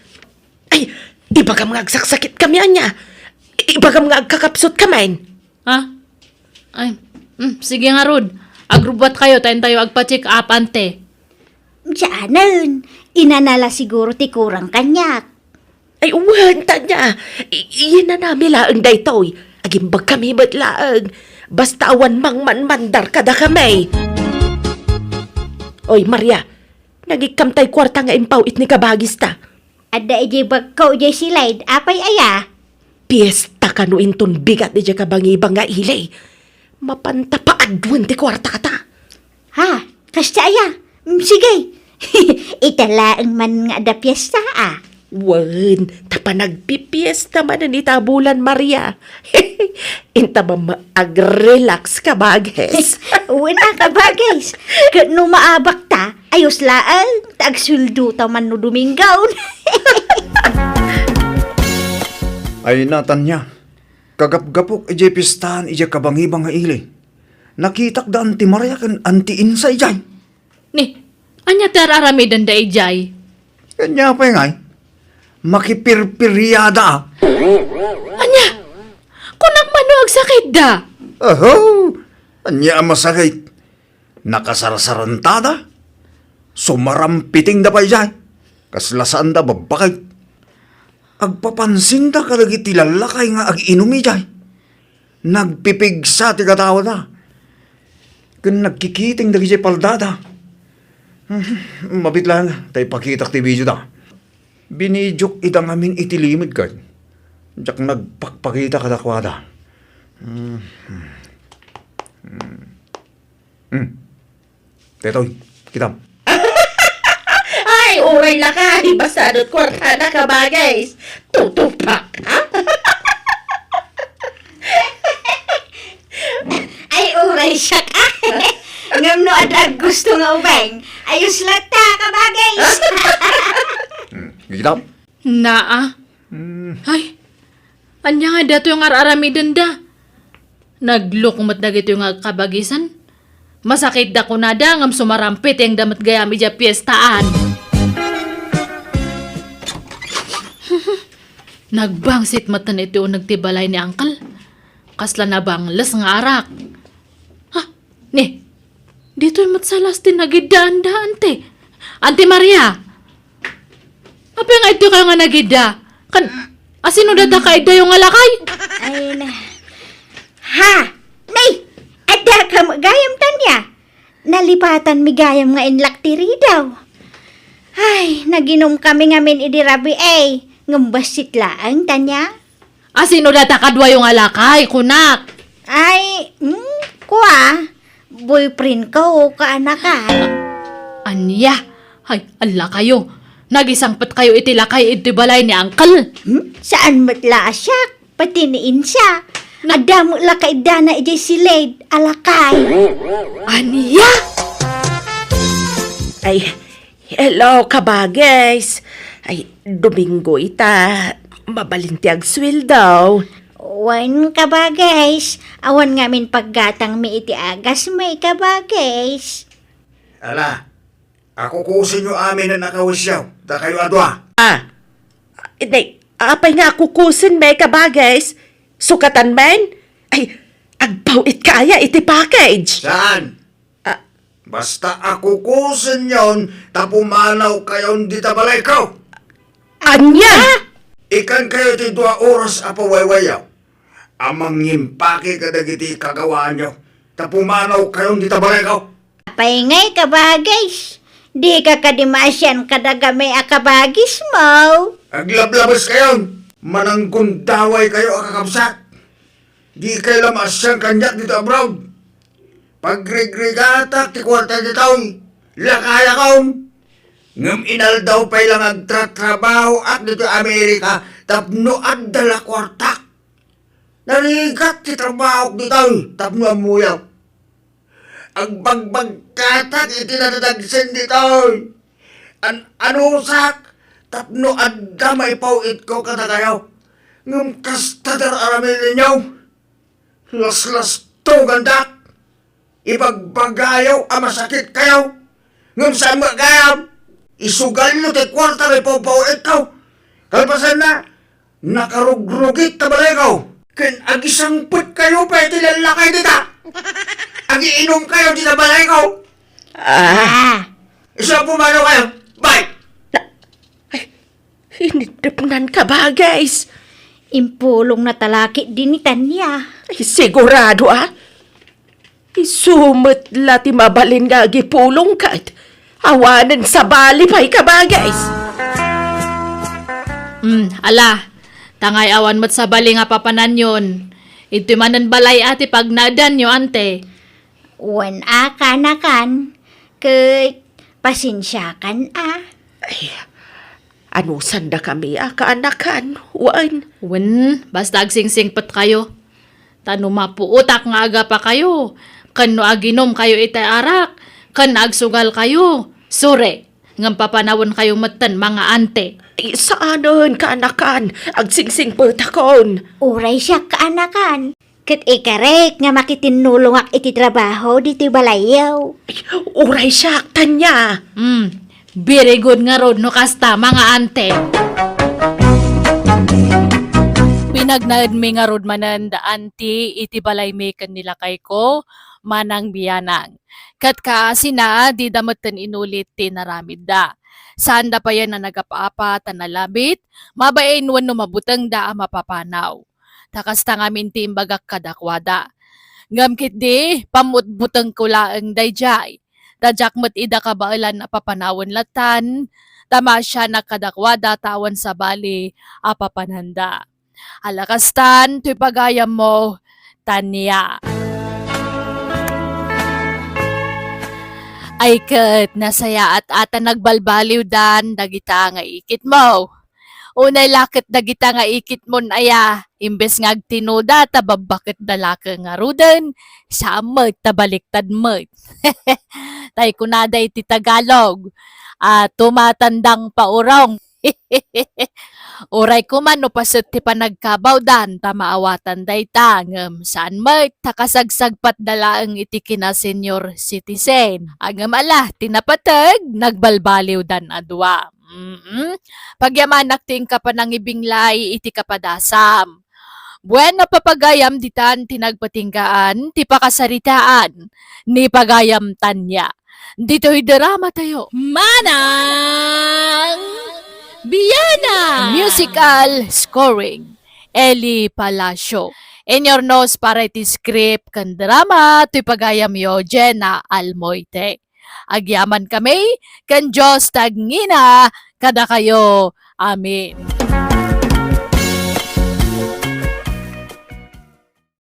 Ay, ibagam nga agsaksakit kami, ania? Ibagam nga agkakapsut kami. Ha? Ay, mm, sige ngarud. Agrubbuat kayo, ta intayo agpa-check up, Anti. Saanen, inana la siguro ti kurang kaniak. Ay, wen, Tanya. I-, inanami laeng daytoy. Agimbag kami met laeng. Basta awan mangmanmandar kadakami. Oy, Maria, nagikkamtay kuarta nga impaw itni kabagista. Adda idiay bagko idiay silid, apay aya? Piesta kano inton bigat idiay kabangibang nga ili. Mapanta paaduen ti kuartata. Ha? Kasta aya? Mm, sige. Ita laeng man nga adda piesta, a. Wen, ta panagpipiesta manen ita a bulan, Maria. Inta mamma agrelax, kabagis. Wen a, kabagis. Ket no maabakta, ayos laeng, ta agsueldota man no Domingo. Ay na, Tanya. Kagapgapok idiay piestaan idiay kabangibang nga ili. Nakitak da Anti Maria ken Anti Insa idiay. Ni, ania ti ar-aramidenda idiay? Ania pay ngay? Makipirpiriada a. Ania? Kunak man no agsakitda? Aho! Ania a masakit? Nakasarsarantada. Sumarampitingda pay idiay. Kasla saanda babbakit. Agpapansinda kadagiti lallakay nga ag-inum idiay. Nagpipigsa ti katawada. Ken nagkikiting dagidiay paldada. Mabit laeng ta ipakitak ti videoda. Binidiok ida ngamin iti limed ket diak nagpakpakita kadakuada. Hmm. Hmm. Daytoy, kitam. Ay, uray lakay, basta adut kuartana, kabagis. Tutupak, ha? Ay, uray siak, a. Ngem no adda aggusto nga ubing, ayos latta, kabagis. Hmm, kitam? Naa. Hmm. Ay, ania nga datoy nga ar-aramidenda? Nagluko met dagitoy nga agkabagisan. Masakitda kunada ngem sumarampitingda met gayam idiay piestaan. Nagbangsit met iti uneg ti balay ni Uncle. Kasla nabangles nga arak. Ha? Ni, ditoy met salas ti nagiddaanda, Anti. Anti Maria! Apay nga idtoy kayo nga nagidda? Kan, asino data kaiddayo nga lakay? Ay, na. Ha! Nay! Adda ka gayam, Tanya? Nalipatanmi gayam nga inlak ti ridaw. Ay, naginom kami ngamin idi rabii, ngem bassit laeng, Tanya. A, sino data kaduayo nga lakay, kunak? Ay, mm, kua, boyfriend ko, kaanakan. Ania? Ay, allakayo. Nagisangpetkayo iti lakay iti balay ni Uncle. Hmm? Saan met la a siak? Pati ni Insa. Adda met la kaiddana idiay silid a lakay. Ania? Ay, hello, kabagis. Ay, Domingo ita. Mabalin ti agsueldo. Wen, kabagis. Awan ngamin paggatangmi iti agasmi, kabagis. Ala, akukusenyo amin a nakawisyo, dakayo a dua. Ah, nay, apay nga akukusenmi, kabagis? Sukatan men? Ay, agpaw-itka aya iti package? Saan? Ah. Basta akukusenyon ta pumanawkayon dita balayko. Ania? Ikankayo ti dua oras a pawaywayaw a mangimpake kadagiti kagawaanyo ta pumanawkayon dita balayko. Apay ngay, kabagis? Dika kadi maasian kadagami a kabagismo? Aglablabeskayon! Mananggundawaykayo a kakabsat! Dikay la maasian kaniak ditoy abroad. Pagrigrigatak ti kuarta ditoy, lakayakon. Ngem inaldaw pay la nga agtratrabahoak ditoy Amerika tapno adda la kuartak. Narigat ti trabahok ditoy tapno ammoyak. Agbagbagkatak iti nadadagsen ditoy. An-anusak tapno adda maipaw-itko kadakayo. Ngem kasta ti ar-aramidenyo. Laslastogandak. Ibagbagayo a masakitkayo. Ngem saan met gayam. Isugalyo ti kuarta nga ipaw-itko. Kalpasanna, nakarugrugit ta balayko. Ken agisangpetkayo pay iti lallakay dita. Agiinumkayo dita balayko. Ah. Isu a pumanawkayo. Bye! Ay, iniddepnanka, bagis. Impulongna ta la ketdi ni Tanya. Ay, sigurado, ah. Isu met la ti mabalin nga agipulong ket awanen sabali pay, kabagis. Hmm, ala, ta ngay awan met sabali nga papananyon. Iti manen balay a ti pagnaedanyo, ante. Wen a, kaanakan, ket pasensiakan a. Ay, anusandakami a kaanakan, wen? Wen, basta agsingsingpetkayo. Ta no mapuotak nga agapakayo, ken no aginumkayo iti arak, ken agsugalkayo, sure, ngem papanawenkayo metten, mga ante. Ay, saanen, kaanakan, agsingsingpetakon. Uray siak, kaanakan. Ket ikarek nga makitinnulongak iti trabaho ditoy balayyo. Uray siak, Tanya. Hmm, very good ngarud no kasta, mga ante. Pinagnaedmi ngarud manen da anti iti balaymi ken ni lakayko, Manang Bianang. Ket kaasina, dida metten inulit ti inaramidda. Saanda payen a nagap-apat a nalabit, mabain wenno mabutengda a mapapanaw. Ta kasta ngamin ti imbagak kadakuada. Ngem ketdi, pammutbutengko laeng daydiay. Ta diak met ida kabaelan a papanawen latan, ta maasianak kadakuada ta awan sabali a papananda. Ala kastan, toy pagayammo, Tanya. Ay ket, nasayaat a ta nagbalbaliwdan dagita nga ikitmo. Unay la ket dagita nga ikitmon aya, imbes nga agtinuda ta babbaketda la ket ngaruden, saan met ta baliktad met. Tay kunada iti Tagalog, a, tumatandang paurong. Uray koma no paset ti panagkabawdan ta maawatan dayta, ngem saan met ta kasagsagpatda laeng iti kina-senior citizen. A, ngem ala, ti napateg, nagbalbaliwdan a dua. Mm. Pagyamanak ti inka panangibinglay iti kapadasam. Bueno, papagayam ditan ti nagpatinggaan ti pakasaritaan ni pagayam Tanya. Ditoy drama tayo. Manang Biana! Musical scoring, Eli Palacio. Inurnos para iti script ken drama, toy pagayamyo, Jenna Almoite. Agyaman kami, ken Dios ti agngina kadakayo. Amen.